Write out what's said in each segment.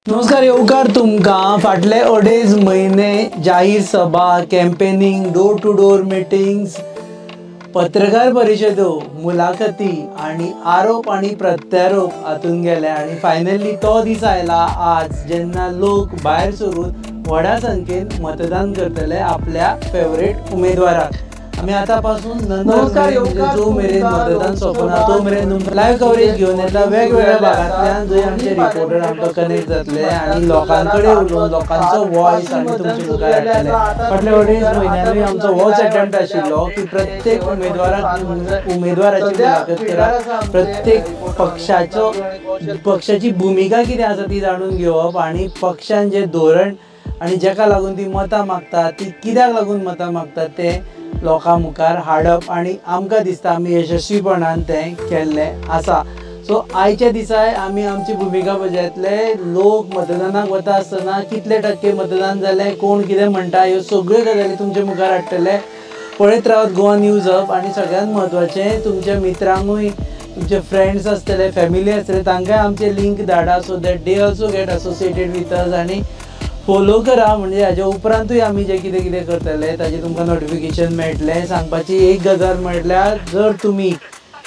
नमस्कार येवकार तुमकां. फाटले 2.5 म्हयने जाहीर सभा, campaigning, door to door meetings, पत्रकार परिशदो, मुलाखती आनी आरोप आनी प्रत्यारोप हातून गेले आनी फायनली तो दीस आयला आज, जेन्ना लोक भायर सरून व्हडा संख्येन मतदान करतले आपल्या फेवरेट उमेदवाराक. आमी आतां पासून नंतर जो मेरेन मतदान सोंपना तो मेरेन लायव्ह कवरेज घेवन येता वेगवेगळ्या भागांतल्यान, जंय आमचे रिपोर्टर आमकां कनेक्ट जातले आनी लोकां कडेन उलोवन लोकांचो वॉयस आनी तुमचे मुखार हाडटले. फाटल्या 2.5 म्हयन्यांनी आमचो होच अटेम्प्ट आशिल्लो की प्रत्येक उमेदवाराक उमेदवाराची मुलाखत करप, प्रत्येक पक्षाची भुमिका कितें आसा ती जाणून घेवप आनी पक्षान जें धोरण आनी जेका लागून ती मतां मागता ती कित्याक लागून मतां मागता तें लोकां मुखार हाडप आनी आमकां दिसता आमी यशस्वीपणान तें केल्लें आसा. सो आयच्या दिसाय आमी आमची भुमिका बजायतले. लोक मतदानाक वता आसतना कितले टक्के मतदान जालें, कोण कितें म्हणटा, ह्यो सगळ्यो गजाली तुमचे मुखार हाडटले. पळयत रावत गोवा न्यूज हब. आनी सगळ्यांत म्हत्वाचें, तुमच्या मित्रांकूय, तुमचे फ्रेंड्स आसतले, फॅमिली आसतले, तांकांय आमचे लिंक धाडा so that they also get associated with us आनी फोलो करा. म्हणजे हाज्या उपरांतूय आमी जें कितें कितें करतले ताजें तुमकां नोटिफिकेशन मेळटलें. सांगपाची एक गजाल म्हटल्यार, जर तुमी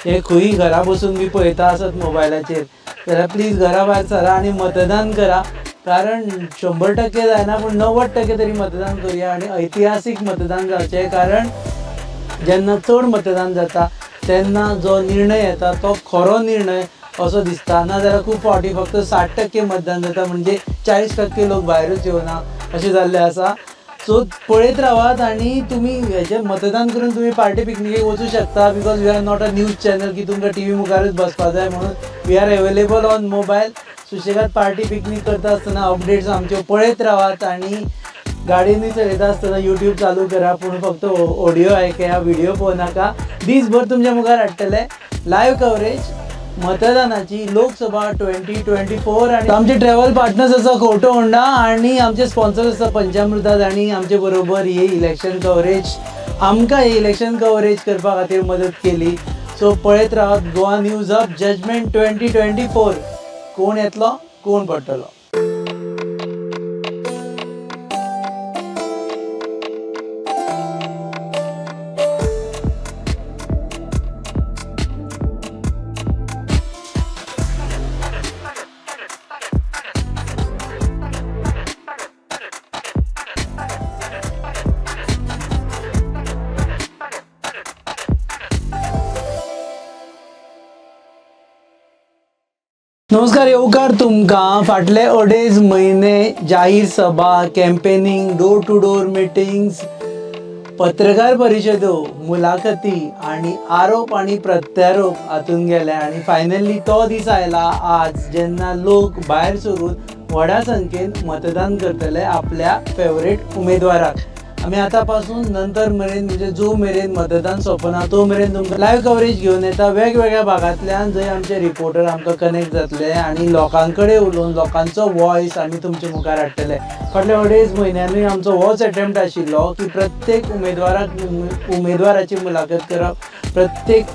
हे खंय घरा बसून बी पळयता आसत मोबायलाचेर जाल्यार प्लीज घरा भायर सरा आनी मतदान करा. कारण 100% जायना पूण 90% तरी मतदान करुया आनी ऐतिहासीक मतदान जावचें. कारण जेन्ना चड मतदान जाता तेन्ना जो निर्णय येता तो खरो निर्णय असो दिसता. ना जाल्यार खूब फावटी फक्त 60% मतदान जाता, म्हणजे 40% लोक भायरूच येवना अशें जाल्लें आसा. सो पळयत रावात आनी तुमी हेजें मतदान करून तुमी पार्टी पिकनिकेक वचूं शकता. Because we are not a news channel की तुमकां टी व्ही मुखारूच बसपा जाय म्हणून. We are available on mobile. सुशेगाद पार्टी पिकनीक करता आसतना अपडेट्स आमच्यो पळयत रावात आनी गाडयेनूय चलयता आसतना यूट्यूब चालू करा, पूण फक्त ऑडियो आयकया, व्हिडियो पळोवनाका. दीसभर तुमच्या मुखार हाडटले लायव्ह कवरेज मतदानाची लोकसभा 2024. आनी आमचे ट्रॅव्हल पार्टनर्स आसा खोटो होंडा आनी आमचे स्पॉन्सर्स आसा पंचामृतात आनी आमचे बरोबर ही इलेक्शन कवरेज, आमकां ही इलेक्शन कवरेज करपा खातीर मदत केली. सो पळयत रावात गोवा न्यूज हब जजमेंट 2024. कोण येतलो, कोण पडटलो. नमस्कार येवकार तुमकां. फाटले 2.5 म्हयने जाहीर सभा, campaigning, door to door meetings, पत्रकार परिशदो, मुलाखती आनी आरोप आनी प्रत्यारोप हातून गेले आनी फायनली तो दीस आयला आज, जेन्ना लोक भायर सरून व्हडा संख्येन मतदान करतले आपल्या फेवरेट उमेदवाराक. आमी आतां पासून नंतर मेरेन, म्हणजे जो मेरेन मतदान सोंपना तो मेरेन तुमकां लायव्ह कवरेज घेवन येता वेगवेगळ्या भागांतल्यान, जंय आमचे रिपोर्टर आमकां कनेक्ट जातले आनी लोकां कडेन उलोवन लोकांचो वॉयस आमी तुमचे मुखार हाडटले. फाटल्या 2.5 म्हयन्यांनी आमचो होच अटेम्प्ट आशिल्लो की प्रत्येक उमेदवाराक उमेदवाराची मुलाखत करप, प्रत्येक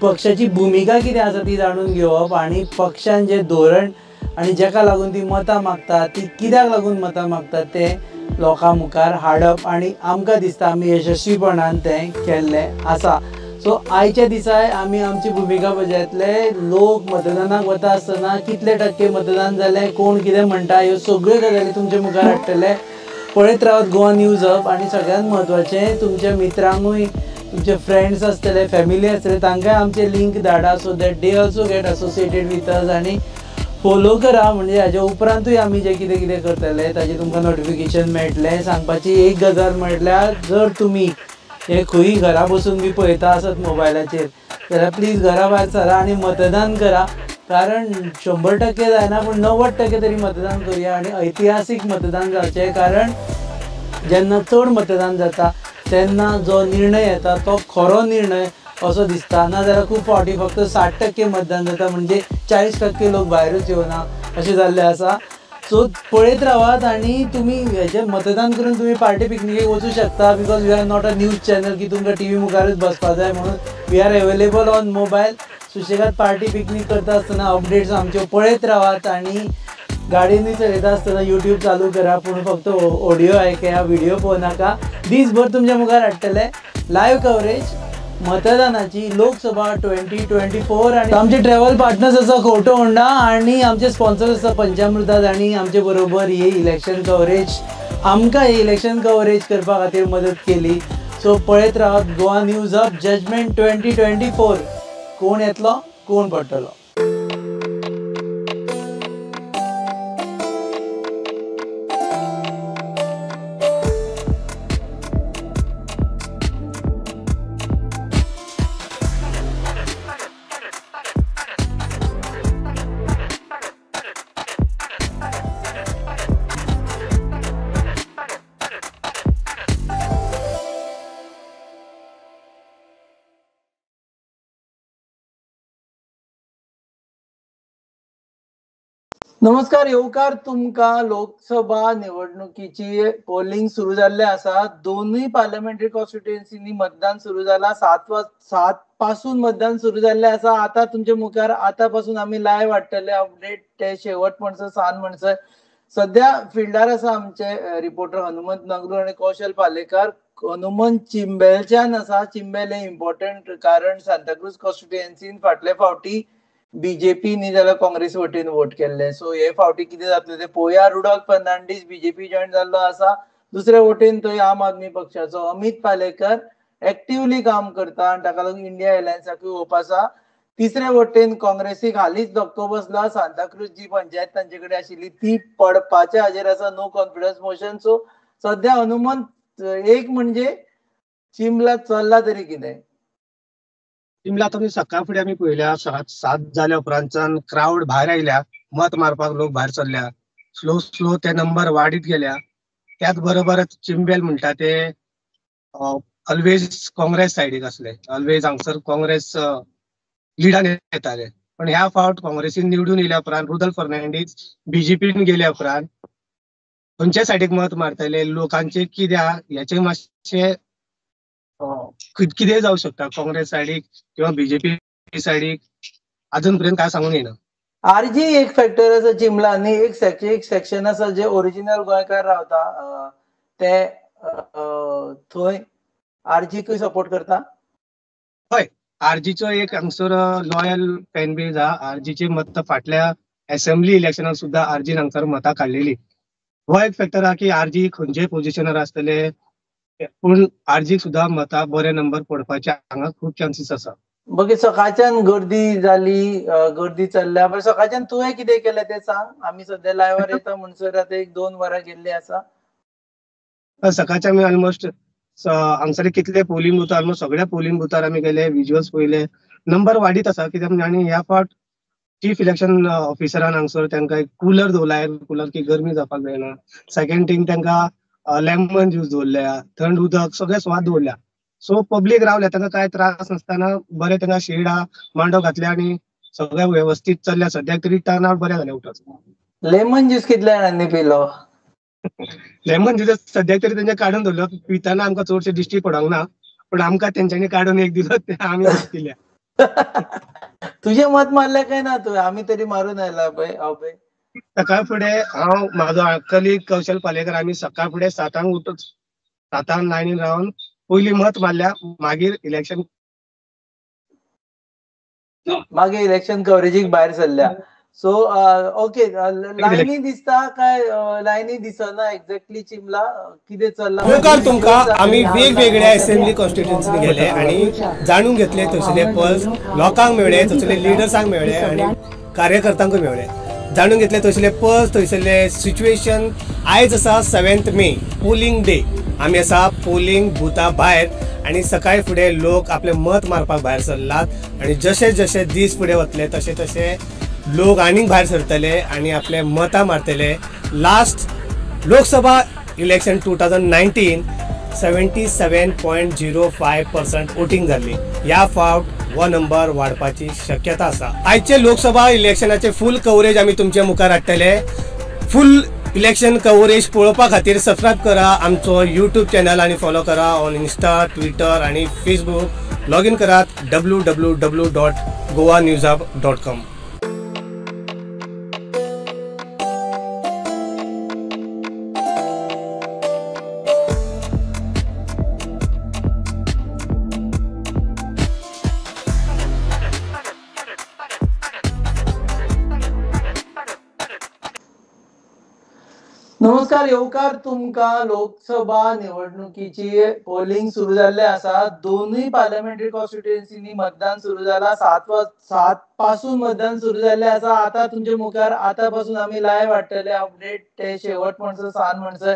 पक्षाची भुमिका कितें आसा ती जाणून घेवप आनी पक्षान जें धोरण आनी जेका लागून ती मतां मागता ती कित्याक लागून मतां मागता तें लोकां मुखार हाडप आनी आमकां दिसता आमी यशस्वीपणान तें केल्लें आसा. सो आयच्या दिसाय आमी आमची भुमिका बजायतले. लोक मतदानाक वता आसतना कितले टक्के मतदान जालें, कोण कितें म्हणटा, ह्यो सगळ्यो गजाली तुमचे मुखार हाडटले. पळयत रावात गोवा न्यूज हब. आनी सगळ्यांत म्हत्वाचें, तुमच्या मित्रांकूय, तुमचे फ्रेंड्स आसतले, फॅमिली आसतले, तांकांय आमचे लिंक धाडा so that they also get associated with us आनी फोलो करा. म्हणजे हाज्या उपरांतूय आमी जें कितें कितें करतले ताजें तुमकां नोटिफिकेशन मेळटलें. सांगपाची एक गजाल म्हटल्यार, जर तुमी हे खंय घरा बसून बी पळयता आसत मोबायलाचेर जाल्यार प्लीज घरा भायर सरा आनी मतदान करा. कारण 100% जायना पूण 90% तरी मतदान करूया आनी ऐतिहासीक मतदान जावचें. कारण जेन्ना चड मतदान जाता तेन्ना जो निर्णय येता तो खरो निर्णय असो दिसता. नाजाल्यार खूब फावटी फक्त 60% मतदान जाता, म्हणजे 40% लोक भायरूच येवना अशें जाल्लें आसा. सो पळयत रावात आनी तुमी हेजें मतदान करून तुमी पार्टी पिकनिकेक वचूं शकता, because we are not a news channel की तुमकां टी व्ही मुखारूच बसपा जाय म्हणून. We are available on mobile. सुशेगाद पार्टी पिकनीक करता आसतना अपडेट्स आमच्यो पळयत रावात आनी गाडयेनूय चलयता आसतना यूट्यूब चालू करा, पूण फक्त ऑडियो आयकया, व्हिडिओ पळोवं नाका. दीसभर तुमच्या मुखार हाडटले लायव्ह कवरेज मतदानाची लोकसभा 2024. आनी आमचे ट्रॅव्हल पार्टनर्स आसा खोटो होंडा आनी आमचे स्पॉन्सर्स आसा पंचामृता आनी आमचे बरोबर ही इलेक्शन कवरेज आमकां ही इलेक्शन कवरेज करपा खातीर मदत केली. सो पळयत रावात गोवा न्यूज हब जजमेंट 2024. कोण येतलो कोण पडटलो. नमस्कार, येवकार तुमकां. लोकसभा निवडणुकीची पोलिंग सुरू जाल्लें आसा. दोनूय पार्लमेंटरी कॉन्स्टिट्युएन्सीनी मतदान सुरू जाला. 7 पासून मतदान सुरू जाल्लें आसा. आतां तुमचे मुखार आतां पासून आमी लायव्ह हाडटले अपडेट ते शेवट म्हणसर 7 म्हणसर. सद्या फिल्डार आसा आमचे रिपोर्टर हनुमंत नगरूर आनी कौशल पालेकर. हनुमंत चिंबेलच्यान आसा. चिंबेल हें इम्पॉर्टंट कारण सांताक्रूज कॉन्स्टिट्युएन्सीन फाटले फावटी बीजेपी न्ही जाल्यार काँग्रेस वटेन वोट केल्ले. सो हे फावटी कितें जातलें तें पळोवया. रुडॉल्फ फर्नांडीस बीजेपी जॉयन जाल्लो आसा. दुसरे वटेन थंय आम आदमी पक्षाचो अमित पालेकर एक्टिवली काम करता आनी ताका लागून इंडिया एलायन्साकूय होप आसा. तिसरे वटेन काँग्रेसीक हालींच धक्को बसला. सांताक्रूज जी पंचायत तांचे कडेन आशिल्ली ती पडपाच्या हाजेर आसा, नो कॉन्फिडन्स मोशन. सो सद्या हनुमंत एक म्हणजे चिंबला चल्ला तरी कितें? चिंबला आतां सकाळ फुडें आमी पळयल्या 7 जाल्या उपरांतच्यान क्रावड भायर आयल्या, मत मारपाक लोक भायर सरल्या, स्लो स्लो ते नंबर वाडीत गेल्या. त्याच बरोबर चिंबेल म्हणटा ते ऑलवेज काँग्रेस सायडीक आसले, ऑलवेज हांगसर काँग्रेस लिडान येताले. पण ह्या फावट काँग्रेसीन निवडून येयल्या उपरांत रुदल फर्नांडीस बीजेपीन गेल्या उपरांत खंयच्या सायडीक मत मारतले लोकांचे कित्याक हेचें मातशें कितें जावं शकता. काँग्रेस सायडीक किंवा बीजेपी सायडीक अजून पर्यंत काय सांगून येना. आरजी एक फॅक्टर आसा चिंबला आनी एक सेक्शन आसा जे ओरिजिनल गोंयकार रावता ते थंय आरजीकूय सपोर्ट करता. हय, आरजीचो एक हांगसर लॉयल फॅन बेज आहा. आरजीचे मत फाटल्या एसेंब्ली इलेक्शनाक सुद्दां आरजीन हांगसर मतां काडलेली. हो एक फॅक्टर आहा की आरजी खंयचे पोजिशनार आसतले, पूण आरजीक सुद्दां मतां बरे नंबर पडपाचे हांगा खूब चान्सीस आसा. बघी सकाळच्यान गर्दी जाली, गर्दी चल्ल्या. बरें, सकाळच्यान तुवें कितें केलें तें सांग. आमी सद्या लायव्हार येता म्हणसर आतां 1-2 वरां गेल्लीं आसा. सकाळच्या आमी ऑलमोस्ट हांगसर कितले पोलिंग बुथार, ऑलमोस्ट सगळ्या पोलिंग बुथार आमी गेले, विज्युअल्स पळयले, नंबर वाडीत आसा. कित्याक आनी ह्या फावट चीफ इलेक्शन ऑफिसरान हांगसर तांकां एक कुलर दवरला, एयर कुलर, की गरमी जावपाक जायना. सेकंड थिंग तांकां लेमन ज्यूस दवरल्या, थंड उदक सगळे स्वाद दवरल्या. सो पब्लीक रावल्या, तांकां कांय त्रास नासतना बरें तांकां शेडा मांडो घातल्या आनी सगळें वेवस्थीत चल्ल्या. सद्याक तरी टर्न आवट बरें जालें उदकाचो. लेमन ज्यूस कितल्या जाणांनी पिलो? लेमन ज्यूस सद्याक तरी तेंच्या काडून दवरलो. पितना आमकां चडशें दिश्टी पडोंक ना, पूण आमकां तेंच्यांनी काडून एक दिलो ते आमी पिल्या. तुजें मत मारलें काय ना तुवें? आमी तरी मारून आयला पळय. हांव पळय सकाळ फुडें हांव म्हाजो कलीग कौशल पालेकर आमी सकाळ फुडें 7 उठून 7 लायनीन रावन पयलीं मत मारल्या, मागीर इलेक्शन मागीर इलेक्शन कवरेजीक भायर सरल्या. सो ओके, लायनी दिसता काय लायनी दिसना एक्झॅक्टली चिंबला कितें चल्लां? मुखार तुमकां आमी वेगवेगळ्या असेंब्ली कॉन्स्टिट्युएन्सीनी गेले आनी जाणून घेतले थंयसरले पल्स लोकांक मेळ्ळे, थंयसरले लिडर्सांक मेळ्ळे आनी कार्यकर्त्यांकूय मेळ्ळे. जाणून घेतले थंयसरले पल्स, थंयसरले सिच्युएशन. आयज आसा 7 मे पोलिंग डे. आमी आसा पोलिंग बुथा भायर आनी सकाळी फुडें लोक आपलें मत मारपाक भायर सरलात आनी जशे जशे दीस फुडें वतले तशे तशे लोक आनीक भायर सरतले आनी आपले मतां मारतले. लास्ट लोकसभा इलेक्शन 2019 77.05% वोटींग जाल्ली. ह्या फावट हो नंबर वाडपाची शक्यता आसा. आयचे लोकसभा इलेक्शनाचे फूल कवरेज आमी तुमच्या मुखार हाडटले. फूल इलेक्शन कवरेज पळोवपा खातीर सबस्क्रायब करा आमचो यूट्यूब चॅनल आनी फॉलो करा ऑन इन्स्टा, ट्विटर आनी फेसबूक. लॉग इन करात www.goanewshub.com. नमस्कार, येवकार तुमकां. लोकसभा निवडणुकीची पोलिंग सुरू जाल्ले आसा. दोनूय पार्लमेंटरी कॉन्स्टिट्युएन्सीनी मतदान सुरू जाला. 7 पासून मतदान सुरू जाल्ले आसा. आता तुमच्या मुखार आता पासून आमी लायव्ह हाडटले अपडेट ते शेवट म्हणसर 7 म्हणसर.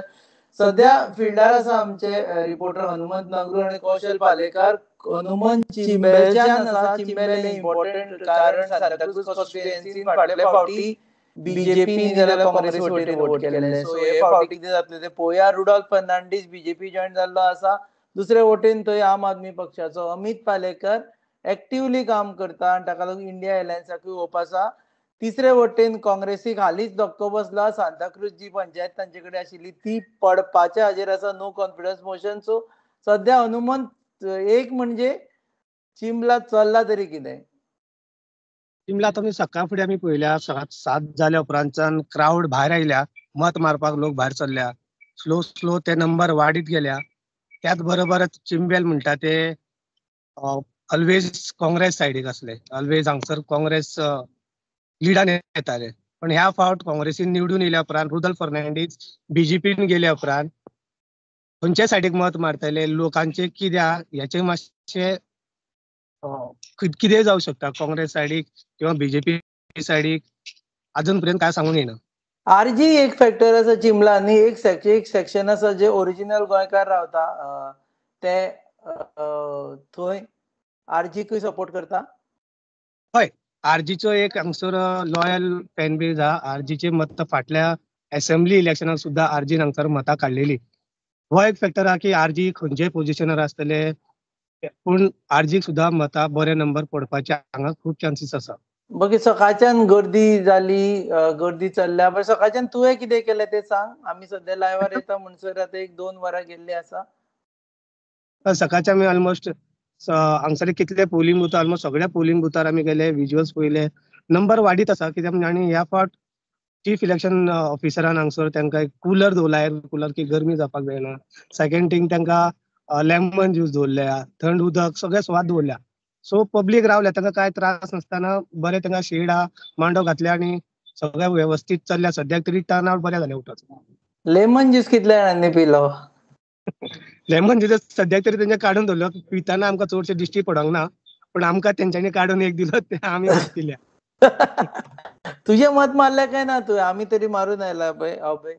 सध्या फिल्डार आसा आमचे रिपोर्टर हनुमंत नागरू आनी कौशल पालेकार. हनुमंत चिंबेलच्यान आसा. चिंबेल इम्पॉर्टंट कारण सांताक्रूज कॉन्स्टिट्युएन्सीन फाटले फावटी बीजेपी जाल्यार काँग्रेस वटेन वोट केल्ले. सो हे फावटी कितें जातलें तें पळोवया. रुडॉल्फ फर्नांडीस बीजेपी जॉयन जाल्लो आसा. दुसरे वटेन थंय आम आदमी पक्षाचो अमित पालेकर एक्टिवली काम करता आनी ताका लागून इंडिया एलायन्साकूय होप आसा. तिसरे वटेन काँग्रेसीक हालींच धक्को बसला. सांताक्रूज जी पंचायत तांचे कडेन आशिल्ली ती पडपाच्या हाजेर आसा, नो कॉन्फिडन्स मोशन. सो सद्या हनुमंत, एक म्हणजे चिंबला चल्ला तरी कितें? चिंबला आतां आमी सकाळ फुडें आमी पळयल्या, 7 जाल्या उपरांतच्यान क्रावड भायर आयल्या, मत मारपाक लोक भायर सरल्या. स्लो स्लो ते नंबर वाडीत गेल्या. त्याच बरोबर चिंबेल म्हणटा ते ऑलवेज काँग्रेस सायडीक आसले, ऑलवेज हांगसर काँग्रेस लिडान येताले. पण ह्या फावट काँग्रेसीन निवडून येयल्या उपरांत रुदल फर्नांडीस बीजेपीन गेल्या उपरांत खंयच्या सायडीक मत मारतले लोकांचे कित्याक हेचें मातशें कितें जावं शकता. काँग्रेस सायडीक किंवा बीजेपी सायडीक अजून पर्यंत काय सांगूंक येना. आरजी एक फॅक्टर आसा चिंबला आनी एक सेक्शन आसा जे ओरिजिनल गोंयकार रावता ते थंय आरजीकूय सपोर्ट करता. हय, आरजीचो एक हांगसर लॉयल फॅन बेज आहा. आरजीचे मत फाटल्या एसेंब्ली इलेक्शनाक सुद्दां आरजीन हांगसर मतां काडलेली. हो एक फॅक्टर आहा की आरजी खंयचे पोजिशनार आसतले, पूण आरजीक सुद्दां मतां बरे नंबर पडपाचे हांगा खूब चान्सीस आसा. बघ, सकाळच्यान गर्दी जाली, गर्दी चल्ल्या. बट सकाळच्यान तुवें कितें केलें तें सांग. आमी सद्या लायव्हार येता म्हणसर आतां 1-2 वरां गेल्ली आसा. सकाळच्या आमी ऑलमोस्ट हांगसर कितले पोलिंग बुथार, ऑलमोस्ट सगळ्या पोलिंग बुथार आमी गेले, विज्युअल्स पळयले. नंबर वाडीत आसा कित्याक आनी ह्या फावट चीफ इलेक्शन ऑफिसरान हांगसर तांकां एक कूलर दवरला, एयर कूलर, की गरमी जावपाक जायना. सेकंड थिंग तांकां लेमन ज्यूस दवरल्या, थंड उदक सगळे स्वाद दवरल्या. सो पब्लीक रावल्या, तांकां कांय त्रास नासतना बरें तांकां शेड मांडो घातल्या आनी सगळें वेवस्थीत चल्ल्या. सद्याक तरी टर्न आवट बरें जालें वोटाचो. लेमन ज्यूस कितल्या जाणांनी पिलो? लेमन ज्यूस सद्याक तरी तेंच्या काडून दवरलो. पितना आमकां चडशें दिश्टी पडोंक ना, पूण आमकां तेंच्यांनी काडून एक दिलो तें आमी पिल्या. तुजें मत मारलें काय ना तुवें? आमी तरी मारून आयला पळय. हांव पळय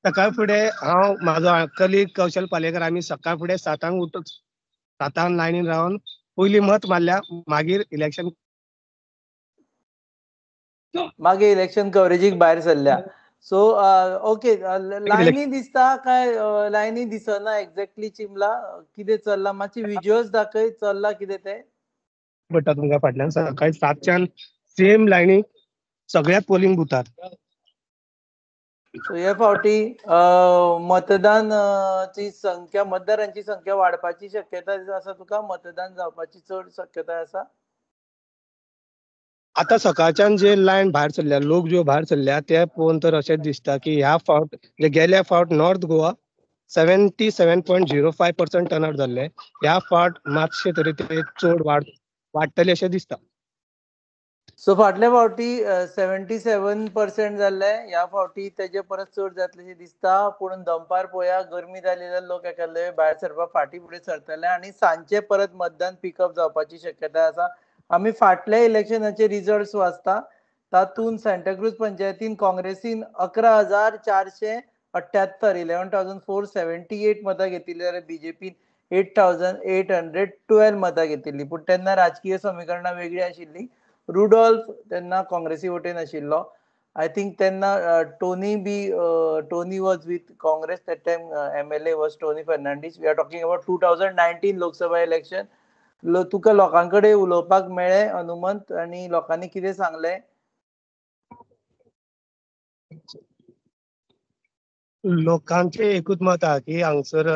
सकाळ फुडें हांव म्हाजो कलीग कौशल पालेकर आमी सकाळ फुडें 7 उठून 7 लायनीन रावन पयली मत मारल्या. मागीर इलेक्शन मागीर इलेक्शन कवरेजीक भायर सरल्या. सो ओके, लायनी दिसता काय लायनी दिसना एक्झॅक्टली चिंबला कितें चल्ला? मातशी विज्युअल्स दाखय, चल्ला कितें तें पडटा तुमकां फाटल्यान. सकाळी 7च्यान सेम लायनी सगळ्या पोलिंग बुथार. सो हे फावटी मतदान ची संख्या, मतदारांची संख्या वाडपाची शक्यता आसा तुका? मतदान जावपाची चड शक्यता आसा? आता सकाळच्यान जे लायन भायर सरल्या, लोक ज्यो भायर सरल्या ते पळोवन तर अशें दिसता की ह्या फावट गेल्या फावट नॉर्थ गोवा 77.05% टर्नआउट जाल्ले, ह्या फावट मातशे तरी ते चड वाडटले अशें दिसता. सो फाटल्या फावटी 77% जाल्ले, ह्या फावटी तेजे परस चड जातले दिसता. पूण दनपार पळोवया, गरमी जाली जाल्यार लोक एकादे भायर सरपाक फाटीं फुडें सरतले आनी सांजचे परत मतदान पिकअप जावपाची शक्यताय आसा. आमी फाटल्या इलेक्शनाचे रिजल्ट्स वाचता, तातूंत सांताक्रूज पंचायतीन काँग्रेसीन 11,478 11,478 मतां घेतिल्ली जाल्यार बीजेपीन 8,812 मतां घेतिल्ली. पूण तेन्ना राजकीय समीकरणां वेगळी आशिल्ली. रुडॉल्फ तेन्ना काँग्रेसी वटेन आशिल्लो. I think तेन्ना Tony B Tony was with Congress that time. MLA was Tony Fernandes. We are talking about 2019 Lok Sabha election. तुका लोकां कडेन उलोवपाक मेळ्ळें हनुमंत, आनी लोकांनी कितें सांगलें? लोकांचे एकूच मत आहा की हांगसर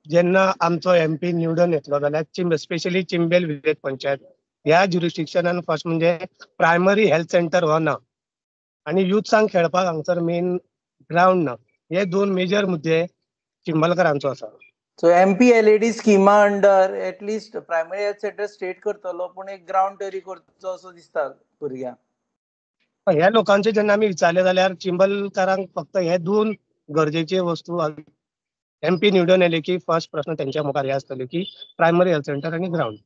जेन्ना आमचो एमपी निवडून येतलो जाल्यार स्पेशली चिंबेल विलेज पंचायत ह्या ज्युरिस्डिक्शनान फर्स्ट म्हणजे प्रायमरी हेल्थ सेंटर हो ना आनी युथ्सांक खेळपाक हांगसर मेन ग्रावंड ना. हे दोन मेजर मुद्दे चिंबलकरांचो आसा. So MPLAD स्किमा under at least primary health centre state करतलो, पूण एक ग्रावंड तरी करचो असो दिसता भुरग्यांक. ह्या लोकांचे जेन्ना आमी विचारले जाल्यार चिंबलकारांक फक्त हे दोन गरजेचे वस्तू एमपी निवडून येले की फर्स्ट प्रश्न तेंच्या मुखार हे आसतले की प्रायमरी हेल्थ सेंटर आनी ग्रावंड.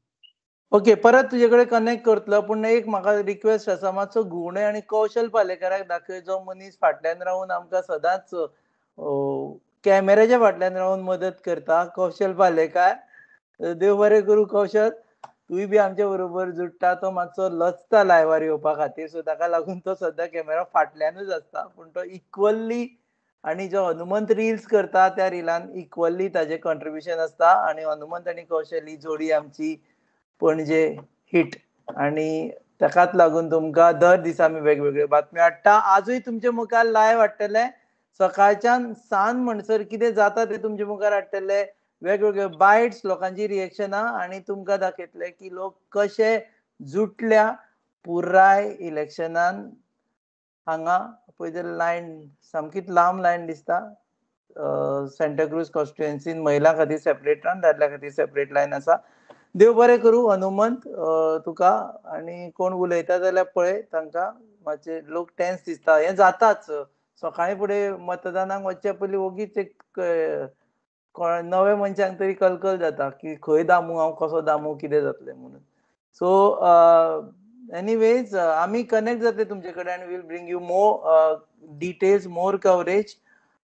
ओके, परत तुजे कडेन कनेक्ट करतलो, पूण एक म्हाका रिक्वेस्ट आसा, मातसो घुंवडे आनी कौशल पालेकराक दाखय, जो मनीस फाटल्यान रावून आमकां सदांच कॅमेराच्या फाटल्यान रावून मदत करता. कौशल पालेकार, देव बरें करूं कौशल, तूंय बी आमच्या बरोबर जुडटा. तो मातसो लजता लायव्हार येवपा खातीर, सो ताका लागून तो सद्या कॅमेरा फाटल्यानूच आसता, पूण तो इक्वल्ली आनी जो हनुमंत रिल्स करता त्या रिलान इक्वल्ली ताजें कॉन्ट्रिब्युशन आसता. आनी हनुमंत आनी कौशल ही जोडी आमची पणजे हिट, आनी ताकाच लागून तुमकां दर दिसा आमी वेगवेगळ्यो बातम्यो हाडटा. आजूय तुमचे मुखार लायव्ह हाडटले, सकाळच्यान सांज म्हणसर कितें जाता तें तुमचे मुखार हाडटले, वेगवेगळे बायट्स, लोकांची रिएक्शनां, आनी तुमकां दाखयतले की लोक कशे जुटल्या पुराय इलेक्शनान. हांगा पळय जाल्यार लायन सामकीच लांब लायन दिसता. सँताक्रूज कॉन्स्टिट्युएन्सीन महिलां खातीर सेपरेट लायन, दादल्या खातीर सेपरेट लायन आसा. देव बरें करूं हनुमंत तुका, आनी कोण उलयता जाल्यार पळय तांकां, मातशे लोक टेन्स दिसता. हें जाताच, सकाळीं फुडें मतदानाक वचचे पयलीं ओगीच एक नवे मनशांक तरी कलकल जाता की खंय दामू हांव, कसो दामू, कितें जातलें म्हणून. सो एनिवेज आमी कनेक्ट जातले तुमचे कडेन आनी we'll bring you more details, more coverage,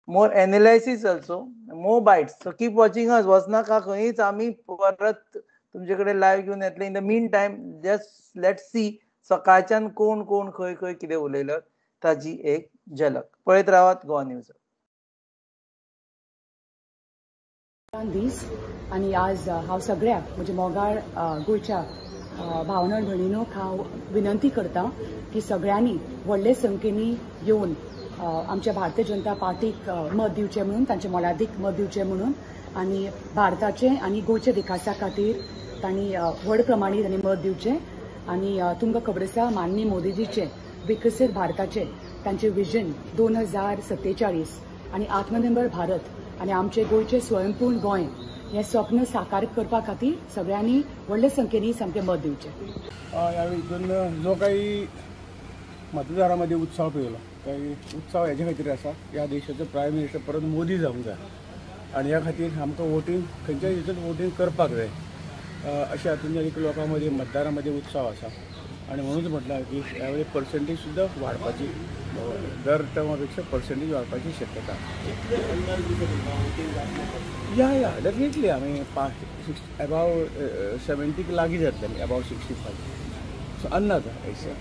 more analysis, also more bites. So keep watching us. वचनाका खंयच, आमी परत तुमचे कडेन लायव्ह घेवन येतले. In the mean time just let's see सकाळच्यान कोण कोण खंय खंय कितें उलयलो ताजी एक झलक. पळयत रावात गोवा न्यूज. दीस आनी आज हांव सगळ्या म्हज्या मोगाळ गोंयच्या भावना भयणीनोक हांव विनंती करता की सगळ्यांनी व्हडले संख्येनी येवन आमच्या भारतीय जनता पार्टीक मत दिवचें म्हणून, तांचे मोलादीक मत दिवचें म्हणून, आनी भारताचे आनी गोंयच्या विकासा खातीर तांणी व्हड प्रमाणांत तांणी मत दिवचें. आनी तुमकां खबर आसा, माननीय मोदीजीचें विकसीत भारताचें तांचें विजन 2047 आनी आत्मनिर्भर भारत आनी आमचें गोंयचें स्वयंपूर्ण गोंय हें स्वप्न साकार करपा खातीर सगळ्यांनी व्हडले संख्येनी सामकें मत दिवचें. ह्या हितून जो काही मतदारामध्ये उत्साह पळयलो, काही उत्साह हेच्या खातीर आसा, ह्या देशाचो प्रायम मिनिस्टर परत मोदी जावंक जाय आनी ह्या खातीर आमकां वोटींग खंयच्याय हितून वोटींग करपाक जाय अशें हातून एक लोकां मदीं मतदारां मदीं उत्साह आसा. आनी म्हणूच म्हटलां की ह्या वेळी पर्संटेज सुद्दां वाडपाची, दर टर्मा पेक्षा पर्संटेज वाडपाची शक्यता. या या डेफिनेटली आमी 5 एबाव 70 लागीं जातले, आमी एबाव 65 सो अंदाज आसा.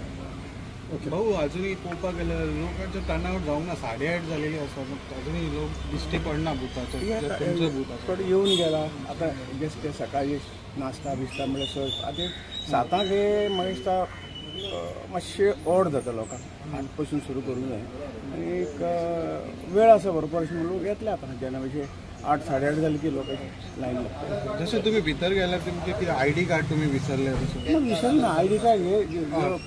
भाऊ अजूनही पळोवपाक गेल्यार लोकांचो टर्नआउट जावंक ना, 8:30 जालेली आसा, अजूनही लोक दिश्टी पडना बुथाचेर. तुमचो बूथ आसा थोडे येवन गेला आतां, जस्ट ते सकाळी नाश्ता बिश्ता म्हणल्यार आतां 7 हे म्हाका दिसता मातशें ओड जाता लोकांक, 8 पासून सुरू करूंक जाय आनी एक वेळ आसा बरोबर अशें म्हणून लोक येतले आतां. जेन्ना मातशें 8 साडे 8 जालें की लोकांची लायन लागता. जशें तुमी भितर गेल्यार तुमचें कितें आयडी कार्ड तुमी विसरले? ना, विसरना. आयडी कार्ड हे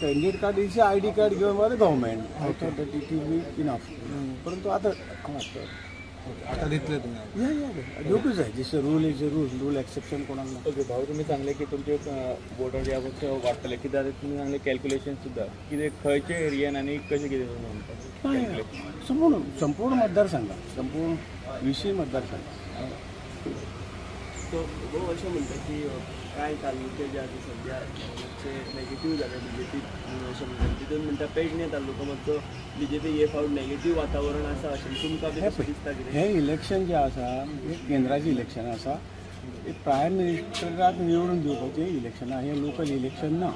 candidate card is ID card घेवन by the government, I thought that it will be enough. परंतु आतां आतां दितले तुमी? या या दिवकूच जाय, जशें rule is a rule, rule exception कोणाक ना. ओके भाऊ, तुमी सांगलें की तुमचे वोटर ह्या वर्सा वाडटले, कित्याक तुमी सांगलें कॅल्क्युलेशन सुद्दां कितें खंयचे एरियन आनी कशें कितें तुमी म्हणटा? संपूर्ण संपूर्ण मतदारसंघात, संपूर्ण 20 मतदारसंघात. सो भाऊ अशें म्हणटा की कांय तालुके जे आसा सद्या मातशे नेगेटीव जाले बीजेपी अशें म्हणटा, तितून म्हणटा पेडणे तालुको मातसो बीजेपी हे फावट नेगेटीव वातावरण आसा अशें तुमकां बी तशें दिसता कितें? हें इलेक्शन जें आसा हें केंद्राचें इलेक्शन आसा, हें प्रायम मिनिस्टराक निवडून दिवपाचें इलेक्शन आसा, हें लोकल इलेक्शन ना.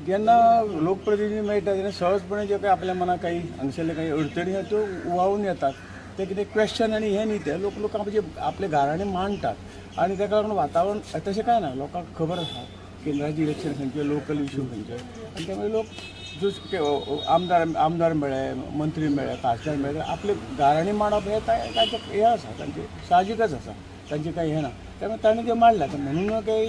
जेन्ना लोकप्रतिनिधी मेळटा तेन्ना सहजपणे जे काही आपल्या मनाक काही हांगसरले काही अडचणी आहा त्यो उवाळून येतात. ते कितें क्वेश्चन आनी हें न्ही, ते लोक लोक आपल्या घरांनी मांडटात आनी ताका लागून वातावरण तशें कांय ना. लोकांक खबर आसा केंद्राचें इलेक्शन खंयचें, लोकल इशू खंयचे, आनी त्यामुळे लोक जो आमदार मेळ्ळे, मंत्री मेळ्ळे, खासदार मेळ्ळे, आपले घरांनी मांडप हें तांचें हें आसा, तांचें साहजिकच आसा, तांचें कांय हें ना. त्यामुळे ताणें तें मांडलां म्हणून काही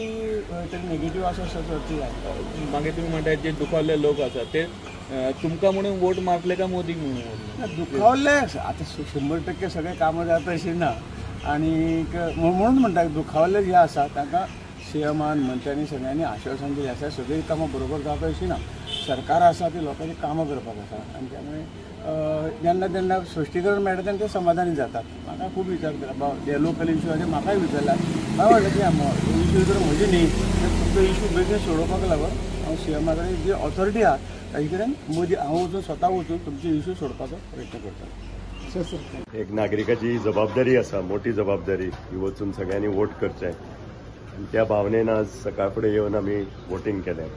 तरी नेगेटीव आसा असो अर्थ जायना. मागीर तुमी म्हणटा जे दुखावल्ले लोक आसा ते तुमकां म्हणून वोट मारतले काय मोदीक म्हणून? दुखावल्ले आतां 100% सगळे कामां जाता अशें ना, आनी म्हणून म्हणटा दुखावल्ले जे आसा तांकां सीएमान मंत्र्यांनी सगळ्यांनी आश्वासन दिलें आसा, सगळीं कामां बरोबर जाता अशीं ना. सरकार आसा ती लोकांची कामां करपाक आसा आनी त्यामुळे जेन्ना जेन्ना स्पश्टीकरण मेळटा तेन्ना ते समाधानी जातात. म्हाका खूब विचार केला बाबा हे लोकल इशू आनी म्हाकाय विचारला, हांवें म्हणलें की इशू जर म्हजी न्ही तर तुमचो इशू बेगीन सोडोवपाक लागून हांव सीएमा कडेन जी ऑथॉरिटी आहा ताजे कडेन मोदी हांव वचून स्वता वचून तुमचे इशू सोडपाचो प्रयत्न करता. एक नागरिकाची जबाबदारी आसा, मोठी जबाबदारी ही वचून सगळ्यांनी वोट करचें आनी त्या भावनेन आज सकाळ फुडें येवन आमी वोटींग केलें.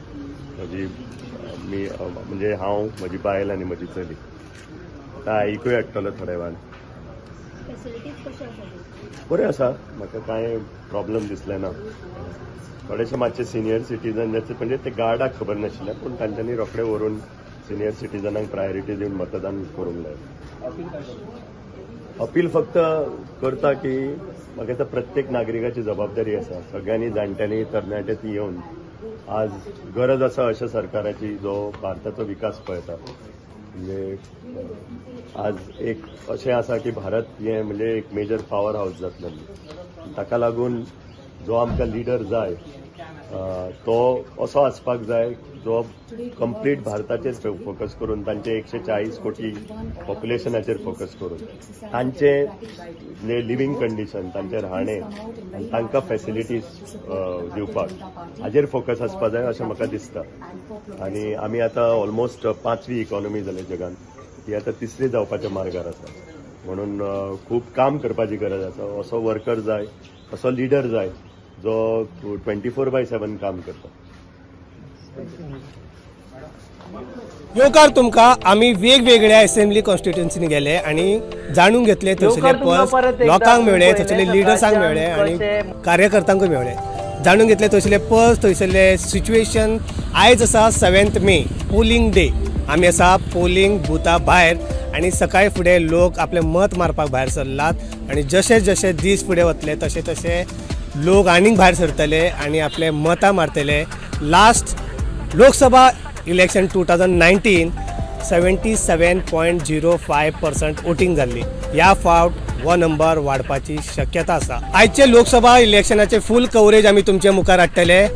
म्हजी मी म्हणजे हांव, म्हजी बायल आनी म्हजी चली. आतां आईकूय हाडटलो थोड्या वेळान. बरें आसा, म्हाका कांय प्रॉब्लम दिसलें ना. थोडेशे मातशे सिनियर सिटीजन म्हणजे ते गार्डाक खबर नाशिल्लें, पूण तांच्यांनी रोखडे व्हरून सिनियर सिटीजनांक प्रायोरिटी दिवन मतदान करूंक लायलें. अपील फक्त करता की म्हाका दिसता प्रत्येक नागरिकाची जबाबदारी आसा, सगळ्यांनी जाणट्यांनी तरणाट्यांनी येवन आज गरज आसा अशा सरकाराची जो भारताचो विकास पळयता. म्हणजे आज एक अशें आसा की भारत हें म्हणजे एक मेजर पावर हावस जातलें, ताका लागून जो आमकां लिडर जाय तो असो आसपाक जाय जो कंप्लीट भारताचेर फोकस करून, तांचे 140 कोटी पॉप्युलेशनाचेर फोकस करून तांचे लिव्हींग कंडिशन, तांचें राहणें आनी तांकां फॅसिलिटीज दिवपाक हाजेर फोकस आसपाक जाय अशें म्हाका दिसता. आनी आमी आतां ऑलमोस्ट 5वी इकॉनॉमी जाली जगान, ती आतां 3री जावपाच्या मार्गार आसा, म्हणून खूब काम करपाची गरज आसा. असो वर्कर जाय, असो लिडर जाय जो 24/7 काम करता. येवकार तुमकां. आमी वेगवेगळ्या असेंब्ली कॉन्स्टिट्युएन्सीनी गेले आनी जाणून घेतले थंयसरले पल्स, लोकांक मेळ्ळे, थंयसरले लिडर्सांक मेळ्ळे आनी कार्यकर्त्यांकूय मेळ्ळे. जाणून घेतले थंयसरले पल्स, थंयसरले सिच्युएशन. आयज आसा 7 मे, पोलिंग डे. आमी आसा पोलिंग बुथा भायर आनी सकाळी फुडें लोक आपलें मत मारपाक भायर सरलात आनी जशे जशे दीस फुडें वतले तशे तशे लोक आनीक भायर सरतले आनी आपले मतां मारतले. लास्ट लोकसभा इलेक्शन 2019 77.05% वोटींग जाल्ली. ह्या फावट हो नंबर वाडपाची शक्यता आसा. आयचे लोकसभा इलेक्शनाचे फूल कवरेज आमी तुमचे मुखार हाडटले.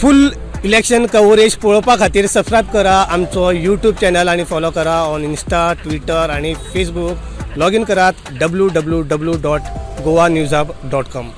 फूल इलेक्शन कवरेज पळोवपा खातीर सबस्क्रायब करा आमचो यूट्यूब चॅनल आनी फॉलो करा ऑन इन्स्टा, ट्विटर आनी फेसबूक. लॉगीन करात www.goanewshub.com.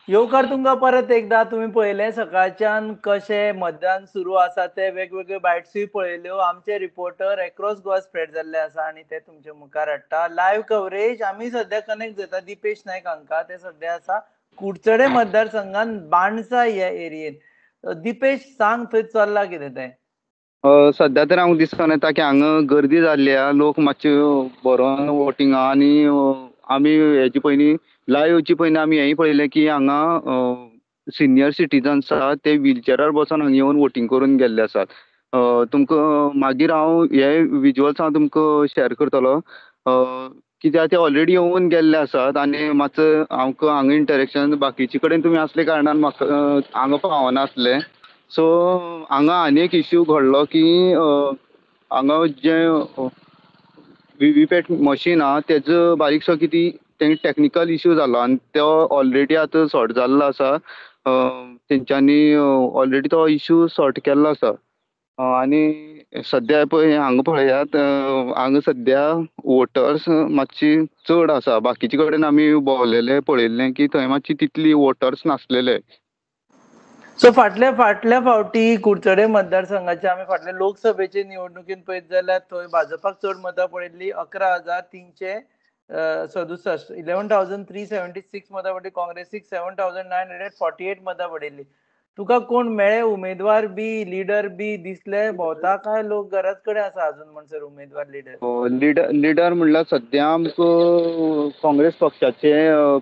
येवकार तुमकां परत एकदा. तुमी पळयलें सकाळच्यान कशें मतदान सुरू आसा ते वेगवेगळे बायट्सूय पळयल्यो. आमचे रिपोर्टर एक्रॉस गोवा स्प्रेड जाल्ले आसा आनी ते तुमचे मुखार हाडटा लायव्ह कवरेज. आमी सद्या कनेक्ट जाता दीपेश नायक हांकां, ते सद्या आसा कुडचडे मतदारसंघान बाणसा ह्या एरियेन. दीपेश, सांग थंय चल्लां कितें तें. सद्या तर हांव दिसोन येता की हांगा गर्दी जाल्ली आहा, लोक मातशे भरोन वोटींग आहा आनी आमी हेजे पयलीं लायव्ह येवचे पयलीं आमी हेंय पळयलें की हांगा सिनियर सिटीजन्स आहा ते व्हीलचेरार बसोन हांगा येवन वोटींग करून गेल्ले आसात. तुमकां मागीर हांव हे विजुअल्स हांव तुमकां शेअर करतलो कित्याक ते ऑलरेडी येवन गेल्ले आसात आनी मातसो आमकां हांगा इंटरेक्शन बाकीचे कडेन तुमी आसले कारणान म्हाका हांगा पावनासले. सो हांगा आनी एक इश्यू घडलो की हांगा जें VVPAT machine आहा तेजो बारीकसो कितें तेंगे टॅक्निकल इश्यू जालो आनी तो ऑलरेडी आतां सॉर्ट जाल्लो आसा. तेंच्यांनी ऑलरेडी तो इश्यू सॉर्ट केल्लो आसा. आनी सद्या पळय हांगा पळयात, हांगा सद्या वोटर्स मातशी चड आसा. बाकीचे कडेन आमी भोंवलेले पळयल्लें की थंय मातशी तितली वोटर्स नासलेले. सो फाटल्या फावटी कुडचडे मतदारसंघाचे आमी फाटल्या लोकसभेचे निवडणुकीन पळयत जाल्यार थंय भाजपाक चड मतां पडिल्ली 11,367, 11,376 मतां पडली. काँग्रेसीक 7,948 मतां पडिल्ली. तुका कोण मेळे उमेदवार बी, लिडर बी दिसले भोंवता काय लोक घराच कडेन आसा अजून म्हणसर उमेदवार लिडर? लिडर म्हणल्यार सद्या आमकां काँग्रेस पक्षाचे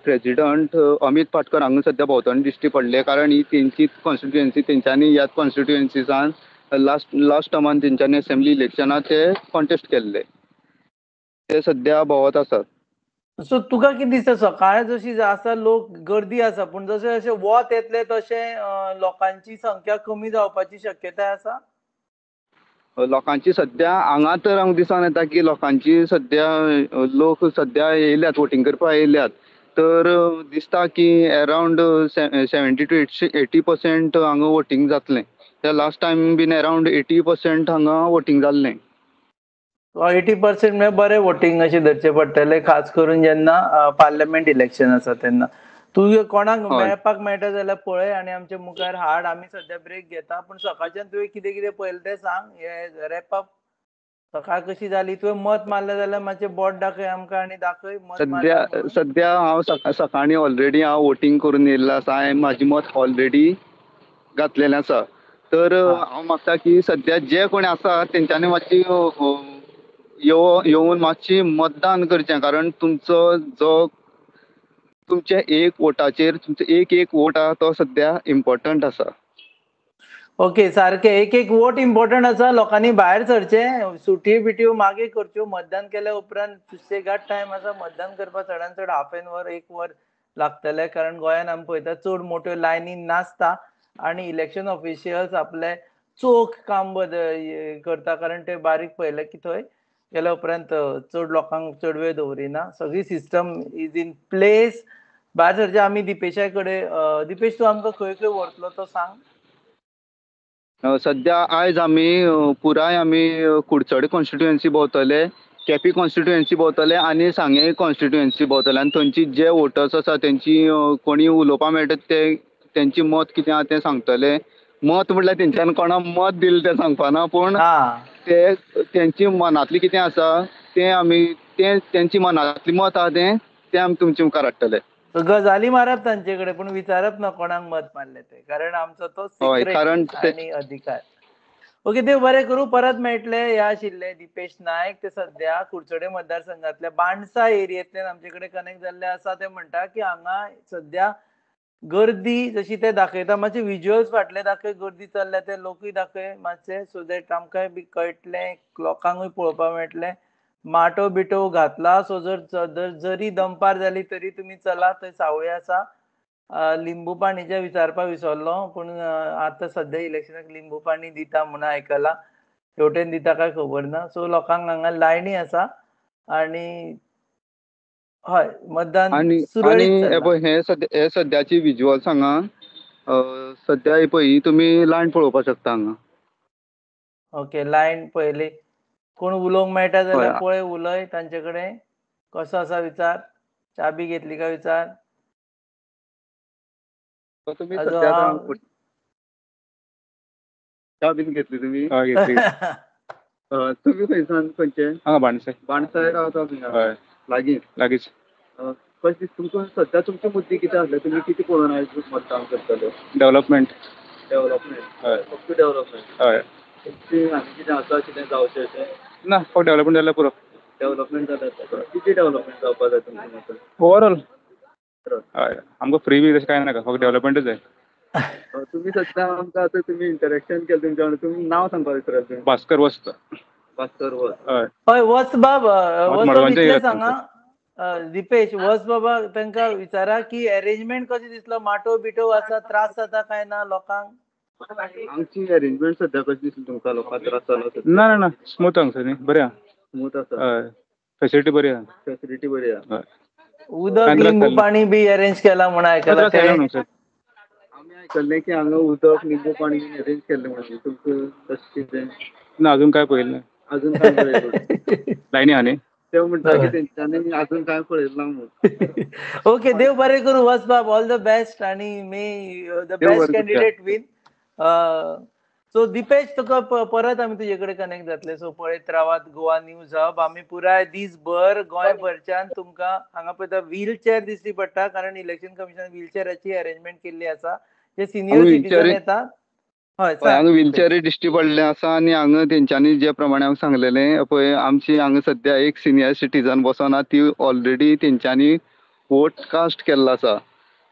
प्रेजिडंट अमित पाटकर हांगा सद्या भोंवतणी दिश्टी पडले, कारण ही तेंची कॉन्स्टिट्युएन्सी, तेंच्यांनी ह्याच कॉन्स्टिट्युएन्सीसान लास्ट टर्मान तेंच्यांनी असेंब्ली इलेक्शनाक ते कॉन्टेस्ट केल्ले, ते सद्या भोंवत आसात. सो तुका कितें दिसता, सकाळ जशी आसा लोक गर्दी आसा, पूण जशें जशें वत येतलें तशें लोकांची संख्या कमी जावपाची शक्यताय आसा? लोकांची सद्या हांगा तर हांगा दिसून येता की लोकांची सद्या लोक सद्या येयल्यात, वोटींग करपाक येयल्यात, तर दिसता की अरावंड 70 to 80% हांगा वोटींग जातलें. त्या लास्ट टायम बीन अरावंड 80% हांगा वोटींग जाल्लें. 80% म्हळ्यार बरें वोटींग अशें धरचें पडटलें, खास करून जेन्ना पार्लमेंट इलेक्शन आसा तेन्ना. तूं कोणाक मेळपाक मेळटा जाल्यार पळय आनी आमच्या मुखार हाड. आमी सद्या ब्रेक घेता, पूण सकाळच्यान तुवें कितें कितें पळयलें तें सांग. हे रॅप अप सकाळ कशी जाली, तुवें मत मारलें जाल्यार मातशें बोट दाखय आमकां आनी दाखय मत. सद्या हांव सकाळीं ऑलरेडी हांव वोटींग करून येयल्लो आसा, हांवें म्हाजें मत ऑलरेडी घातलेलें आसा. तर हांव मागता की सद्या जे कोण आसा तेंच्यांनी मातशी येवन मातशी मतदान करचें, कारण तुमचो जो तुमच्या एक वोटाचेर तुमचो एक एक वोट आहा तो सद्या इम्पॉर्टंट आसा. ओके, सारकें, एक एक वोट इम्पॉर्टंट आसा. लोकांनी भायर सरचें, सुटयो बिटयो मागीर करच्यो. मतदान केल्या उपरांत सुसेगाद टायम आसा मतदान करपाक, चडान चड हाफ एन वर एक वर लागतलें, कारण गोंयान आमी पळयता चड मोट्यो लायनी नासता आनी इलेक्शन ऑफिशियल्स आपले चोख काम करता, कारण ते बारीक पळयले की थंय गेल्या उपरांत चड लोकांक चड वेळ दवरिना. सगळी सिस्टम is in place. भायर सरचे. आमी दिपेशा कडेन, दिपेश तूं आमकां खंय खंय व्हरतलो तो सांग. सद्या आयज आमी पुराय आमी कुडचडे कॉन्स्टिट्युएन्सी भोंवतले, केपी कॉन्स्टिट्युएन्सी भोंवतले आनी सांगें कॉन्स्टिट्युएन्सी भोंवतले, आनी थंयची जे वोटर्स आसा तेंची कोणी उलोवपा मेळटा ते तेंची मत कितें आहा तें सांगतले. मत म्हटल्यार तेंच्यानी कोणाक मत दिलें तें सांगपाना, पूण ते तेंची मनांतली कितें आसा तें आमी तें तेंची मनांतली मत आहा तें तें आमी तुमचे मुखार हाडटले. गजाली मारप तांचे कडेन, पूण विचारप ना कोणाक मत मारलें तें, कारण आमचो तो सिक्रेट आनी अधिकार. ओके, देव बरें करूं. परत मेळटले. ह्या आशिल्ले दिपेश नायक, ते सद्या कुडचडे मतदारसंघातल्या बाणसा एरियेंतल्यान आमचे कडेन कनेक्ट जाल्ले आसा. ते म्हणटा की हांगा सद्या गर्दी जशी ते दाखयता, मातशे विज्युअल्स फाटले दाखय, गर्दी चल्ल्या ते लोकूय दाखय मातशे, सो that आमकांय बी कळटलें, लोकांकूय पळोवपाक मेळटलें. माटो बिटो घातला, सो जर जरी दंपार जाली तरी तुमी चला, थंय सावळी आसा. लिंबू पाणीचें विचारपाक विसरलो, पूण आतां सद्या इलेक्शनाक लिंबू पाणी दिता म्हणून आयकलां, हेवटेन दिता काय खबर ना. सो लोकांक हांगा लायनी आसा आनी हय मतदान सुरळीत चल्लां. हे सद्याची विज्युअल्स हांगा सद्या पळय, ही तुमी लायन पळोवपाक शकता हांगा. ओके, लायन पळयली. कोण उलोवंक मेळटा जाल्यार पळय, उलय तांचे कडेन, कसो आसा विचार, चाबी घेतली काय विचार. तुमी सद्या च्या बीन घेतली तुमी? घेतली. तुमी खंयसान, खंयचे? हांगा बाणसाय. बाणसाय रावता तुमी? लागींच. लागींच. कशें तुमकां सद्या तुमचे मुद्दे कितें आसले, तुमी कितें पळोवन आयज मतदान करतले? डेव्हलपमेंट. डेव्हलपमेंट, हय, फक्त डेव्हलपमेंट. हय. तुमचें आनी कितें आसा, कितें जावचें अशें? ना, फक्त डेव्हलपमेंट जाल्यार पुरो. डेव्हलपमेंट जाल्यार कितें डेव्हलपमेंट जावपाक जाय तुमच्या मतान? ओवरऑल. हय, आमकां फ्री बी तशें कांय नाका, फक्त डेव्हलपमेंटूच जाय. तुमी सद्या आमकां आतां तुमी इंटरेक्शन केलें तुमच्या वांगडा, तुमी नांव सांगपाक विसरले. भास्कर वस्त. भास्कर वस्त. हय. हय, वस्त बाब, वस्त इतलें सांगा दिपेश, वस्त बाबा तांकां विचारा की अरेंजमेंट कशें दिसलो, माटो बिटो आसा, त्रास जाता काय ना लोकांक? आमची अरेंजमेंट सद्या कशी दिसली तुमकां, लोकांक त्रास जालो? ना ना ना, स्मूथ हांगसर न्ही, बरें आहा. स्मूथ आसा. हय, फेसिलिटी बरी आहा. फेसिलिटी बरी आहा. हय. उदक लिंबू पाणी बी अरेंज केला म्हणून आयकलां. आमी आयकल्लें की हांगा उदक लिंबू पाणी अरेंज केल्लें म्हणून तुमकां तशें कितें ना? अजून काय पळयलें, अजून काय पळयलें लायनी आनी ते म्हणटा की तेंच्यांनी अजून काय पळयलें ना म्हणून. ओके, देव बरें करूं. वच बाब, ऑल the best आनी may the best candidate win. So Dipesh, तुका परत आमी तुजे कडेन कनेक्ट जातले. सो पळयत रावात गोवा न्यूज हब. आमी पुराय दीसभर गोंयभरच्यान तुमकां हांगा पळयता व्हीलचेअर दिसली पडटा, कारण इलेक्शन कमिशन व्हीलचेअराची अरेंजमेंट केल्ली आसा. जे सिनियर सिटीजन येतात हांगा व्हीलचेअर दिश्टी पडले आसा. आनी हांगा तेंच्यांनी जे प्रमाणे हांव सांगलेलें पळय, आमची हांगा सद्या एक सिनियर सिटीजन बसोन आहा, ती ऑलरेडी तेंच्यांनी वोट कास्ट केल्लो आसा.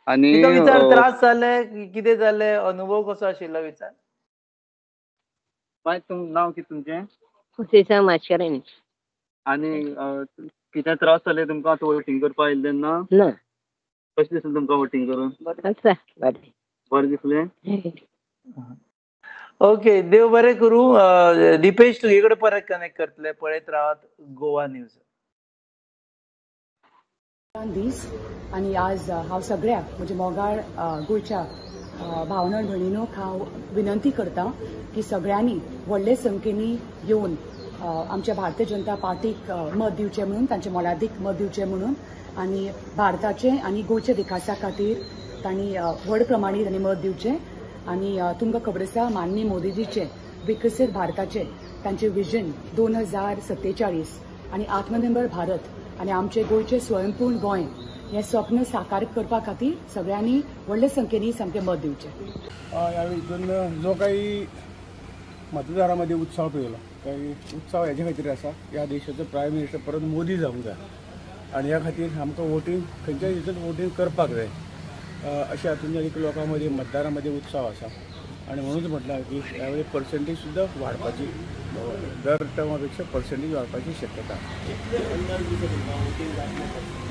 आनी विचार त्रास जाले कितें जाले, अनुभव कसो आशिल्लो विचार. बाय, नांव कितें तुमचें? खुशेसा माशेरेन. आनी कितें त्रास जाले तुमकां आतां वोटींग करपाक आयिल्ले तेन्ना? ना. कशें दिसलें तुमकां वोटींग करून? बरें आसा, बरें बरें दिसलें. ओके, देव बरें करूं. दीपेश, तुजे कडेन परत कनेक्ट करतले. पळयत रावात गोवा न्यूज. दीस आनी आज हांव सगळ्या म्हज्या मोगाळ गोंयच्या भावना भयणीनो हांव विनंती करता की सगळ्यांनी व्हडले संख्येनी येवन आमच्या भारतीय जनता पार्टीक मत दिवचें म्हणून, तांचे मोलादीक मत दिवचें म्हणून आनी भारताचे आनी गोंयच्या विकासा खातीर तांणी व्हड प्रमाणांत तांणी मत दिवचें. आनी तुमकां खबर आसा, माननीय मोदीजीचें विकसीत भारताचें तांचें विजन 2047 आनी आत्मनिर्भर भारत आनी आमचें गोंयचें स्वयंपूर्ण गोंय हें स्वप्न साकार करपा खातीर सगळ्यांनी व्हडले संख्येनी सामकें मत दिवचें. ह्या हितून जो काही मतदारामध्ये उत्साह पळयलो, काही उत्साह हेच्या खातीर आसा, ह्या देशाचो प्रायम मिनिस्टर परत मोदी जावंक जाय आनी ह्या खातीर आमकां वोटींग खंयच्याय हितून वोटींग करपाक जाय अशें हातून एक लोकां मदीं मतदारां मदीं उत्साह आसा. आनी म्हणूच म्हटलां की ह्या वेळी पर्संटेज सुद्दां वाडपाची, दर टर्मा पेक्षा पर्संटेज वाडपाची शक्यता.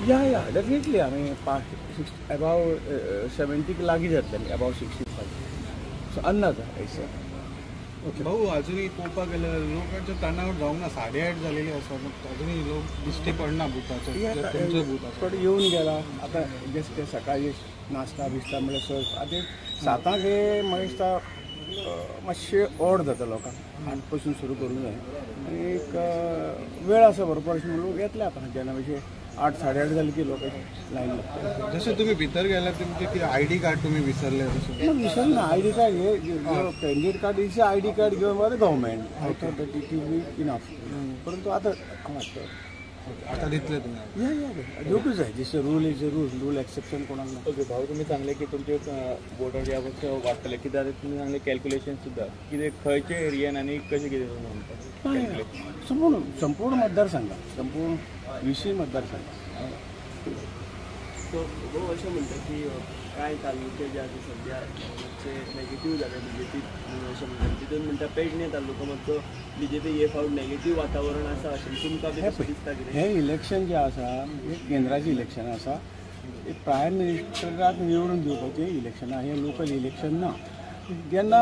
या या डेफिनेटली आमी 5 एबाव 70 लागीं जातले, एबाव 65 सो अंदाज आसा. भाऊ, अजूनही पळोवपाक गेल्यार लोकांच्या टर्नआउट जावंक ना, 8:30 जालेली आसा, अजूनही लोक दिश्टी पडना बुथाचेर. तुमचे बुथ थोडे येवन गेला आतां, जस्ट ते सकाळी नाश्ता बिस्ता म्हणल्यार सहज आतां 7 हे म्हाका दिसता मातशें ओड जाता लोकांक, 8 पासून सुरू करूंक जाय आनी एक वेळ आसा बरोबर अशें म्हणून लोक येतले आतां. जेन्ना मातशें 8 साडे 8 जालें की लोकांची लायन लागता. जशें तुमी भितर गेल्यार तुमचें कितें आयडी कार्ड तुमी विसरले? ना, विसरना. आयडी कार्ड हे candidate card is ID card given by the government, I thought that it will be enough. परंतु आतां आतां दितले तुमी? या या दिवकूच जाय, जशें rule is a rule, rule exception कोणाक ना. ओके भाऊ, तुमी सांगलें की तुमचे वोटर ह्या वर्सा वाडटले, कित्याक तुमी सांगलें कॅल्क्युलेशन सुद्दां कितें खंयचे एरियन आनी कशें कितें तुमी म्हणटा? संपूर्ण संपूर्ण मतदारसंघात, संपूर्ण 20 मतदारसंघात. सो भाऊ, अशें म्हणटा की कांय तालुके जे आसा सद्या मातशे नेगेटीव जाले बीजेपी अशें म्हणटा, तितून म्हणटा पेडणे तालुको मातसो बीजेपी हे फावट नेगेटीव वातावरण आसा अशें तुमकां बी तशें दिसता कितें? हें इलेक्शन जें आसा हें केंद्राचें इलेक्शन आसा, हें प्रायम मिनिस्टराक निवडून दिवपाचें इलेक्शन आसा, हें लोकल इलेक्शन ना. जेन्ना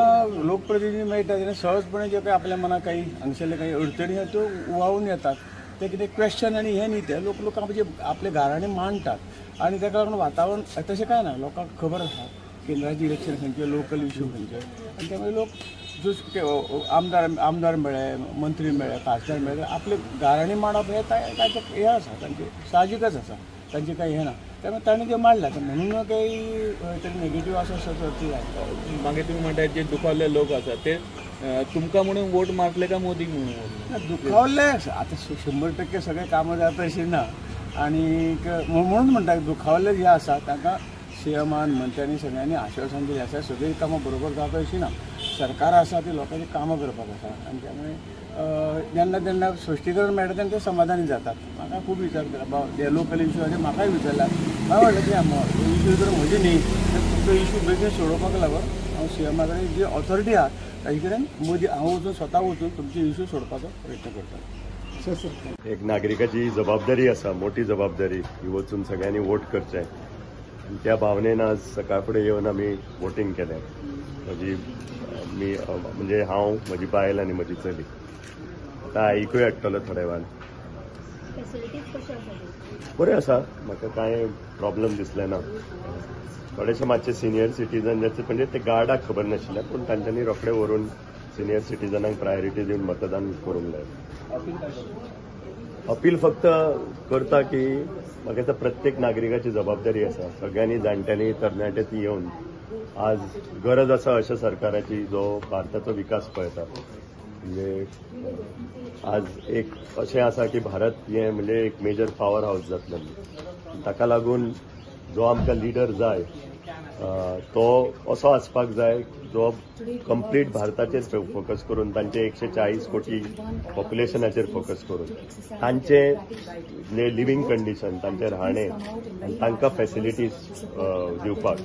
लोकप्रतिनिधी मेळटा तेन्ना सहजपणे जे काही आपल्या मनाक काही हांगसरले काही अडचणी आसा त्यो व्हांवून येतात. ते कितें क्वेश्चन आनी हें न्ही, ते लोक लोक आपले घराणें मांडटात आनी ताका लागून वातावरण तशें कांय ना. लोकांक खबर आसा केंद्राचें इलेक्शन खंयचें, लोकल इशू खंयचे, आनी त्यामुळे लोक जो आमदार मेळ्ळे, मंत्री मेळ्ळे, खासदार मेळ्ळे, आपले घराणें मांडप हें तांचें हें आसा, तांचें साहजिकच आसा, तांचें कांय हें ना. त्यामुळे ताणें तें मांडलां, म्हणून काही तरी नेगेटीव आसा असो अर्थ जायना. मागीर तुमी म्हणटा जे दुखावल्ले लोक आसात ते तुमकां म्हणून वोट मारतले काय मोदीक म्हणून वोट? दुखावल्ले आतां 100% सगळे कामां जाता अशें ना, आनी म्हणून म्हणटा दुखावल्ले जे आसा तांकां सीएमान मंत्र्यांनी सगळ्यांनी आश्वासन दिलें आसा, सगळीं कामां बरोबर जाता अशीं ना. सरकार आसा ती लोकांची कामां करपाक आसा आनी त्यामुळे जेन्ना तेन्ना स्पश्टीकरण मेळटा तेन्ना ते समाधानी जातात. म्हाका खूब विचार केला बाबा ते लोकल इशू आनी म्हाकाय विचारला, हांवें म्हणलें की इशू जर म्हजी न्ही तर तुमचो इशू बेगीन सोडोवपाक लागून हांव सीएमा कडेन जी ऑथॉरिटी आहा ताजे कडेन मोदी हांव वचून स्वता वचून तुमचे इशू सोडपाचो प्रयत्न करता. एक नागरिकाची जबाबदारी आसा, मोठी जबाबदारी ही वचून सगळ्यांनी वोट करचें आनी त्या भावनेन आज सकाळ फुडें येवन आमी वोटींग केलें. म्हजी मी म्हणजे हांव, म्हजी बायल आनी म्हजी चली. आतां आईकूय हाडटलो थोड्या वेळान. बरें आसा, म्हाका कांय प्रॉब्लम दिसलें ना. थोडेशे मातशे सिनियर सिटीजन म्हणजे ते गार्डाक खबर नाशिल्लें, पूण तांच्यांनी रोखडे व्हरून सिनियर सिटीजनांक प्रायोरिटी दिवन मतदान करूंक जाय. अपील फक्त करता की म्हाका दिसता प्रत्येक नागरिकाची जबाबदारी आसा, सगळ्यांनी जाणट्यांनी तरणाट्यांनी येवन आज गरज आसा अशा सरकाराची जो भारताचो विकास पळयता. म्हणजे आज एक अशें आसा की भारत हें म्हणजे एक मेजर पावर हावस जातलें, ताका लागून जो आमकां लिडर जाय तो असो आसपाक जाय जो कंप्लीट भारताचेर फोकस करून, तांचे 140 कोटी पॉप्युलेशनाचेर फोकस करून तांचे लिव्हींग कंडिशन, तांचें राहणें आनी तांकां फॅसिलिटीज दिवपाक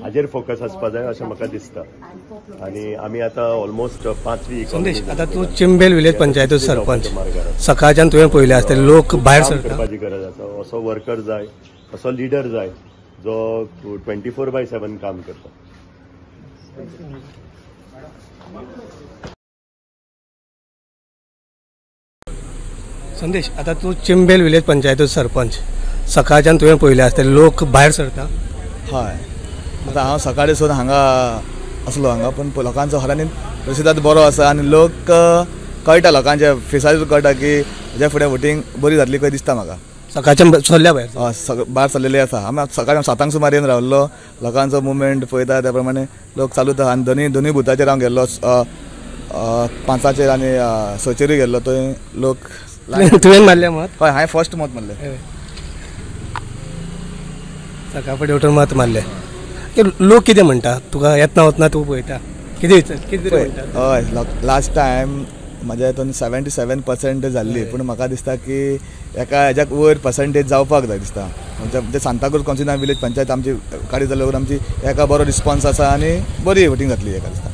हाजेर फोकस आसपाक जाय अशें म्हाका दिसता. आनी आमी आतां ऑलमोस्ट 5वी. संदेश, आतां तूं चिंबेल विलेज पंचायतीचो सरपंच, सकाळच्यान तुवें पळयलें आसतलें लोक भायर करपाची गरज आसा. असो वर्कर जाय, असो लिडर जाय जो 24/7 काम करता. संदेश, आतां तूं चिंबेल विलेज पंचायतीचो सरपंच, सकाळच्यान तुवें पळयलें आसतलें लोक भायर सरता. हय, आतां हांव सकाळीं सून हांगा आसलो हांगा, पूण लोकांचो खऱ्यांनी प्रतिसाद बरो आसा आनी लोक कळटा, लोकांच्या फेसाचेर कळटा की हेज्या फुडें वोटींग बरी जातली खंय दिसता म्हाका. सकाळच्यान सरल्या भायर? भायर सरलेले आसा. आमी सकाळी 7 सुमार येवन रावल्लो, लोकांचो मुवमेंट पळयता त्या प्रमाणे लोक चालूच आहा. आनी दोनूय बुथाचेर हांव गेल्लो, 5चेर आनी 6चेरूय गेल्लो, थंय लोक. तुवें मारलें मत? हय, हांवें फर्स्ट मत मारलें. सकाळ फुडें उठून मत मारलें. लोक कितें म्हणटा तुका येतना वतना तूं पळयता कितें कितें? हय, लास्ट टायम म्हाज्या हितून 77% जाल्ली, पूण म्हाका दिसता की एका हेज्याक वयर पर्संटेज जावपाक जाय दिसता. म्हणजे सांताक्रूज कॉन्स्टिट्युएन्सी विलेज पंचायत आमची काडी जाल्या उपरांत आमची एका बरो रिस्पॉन्स आसा आनी बरी वोटींग जातली एका दिसता.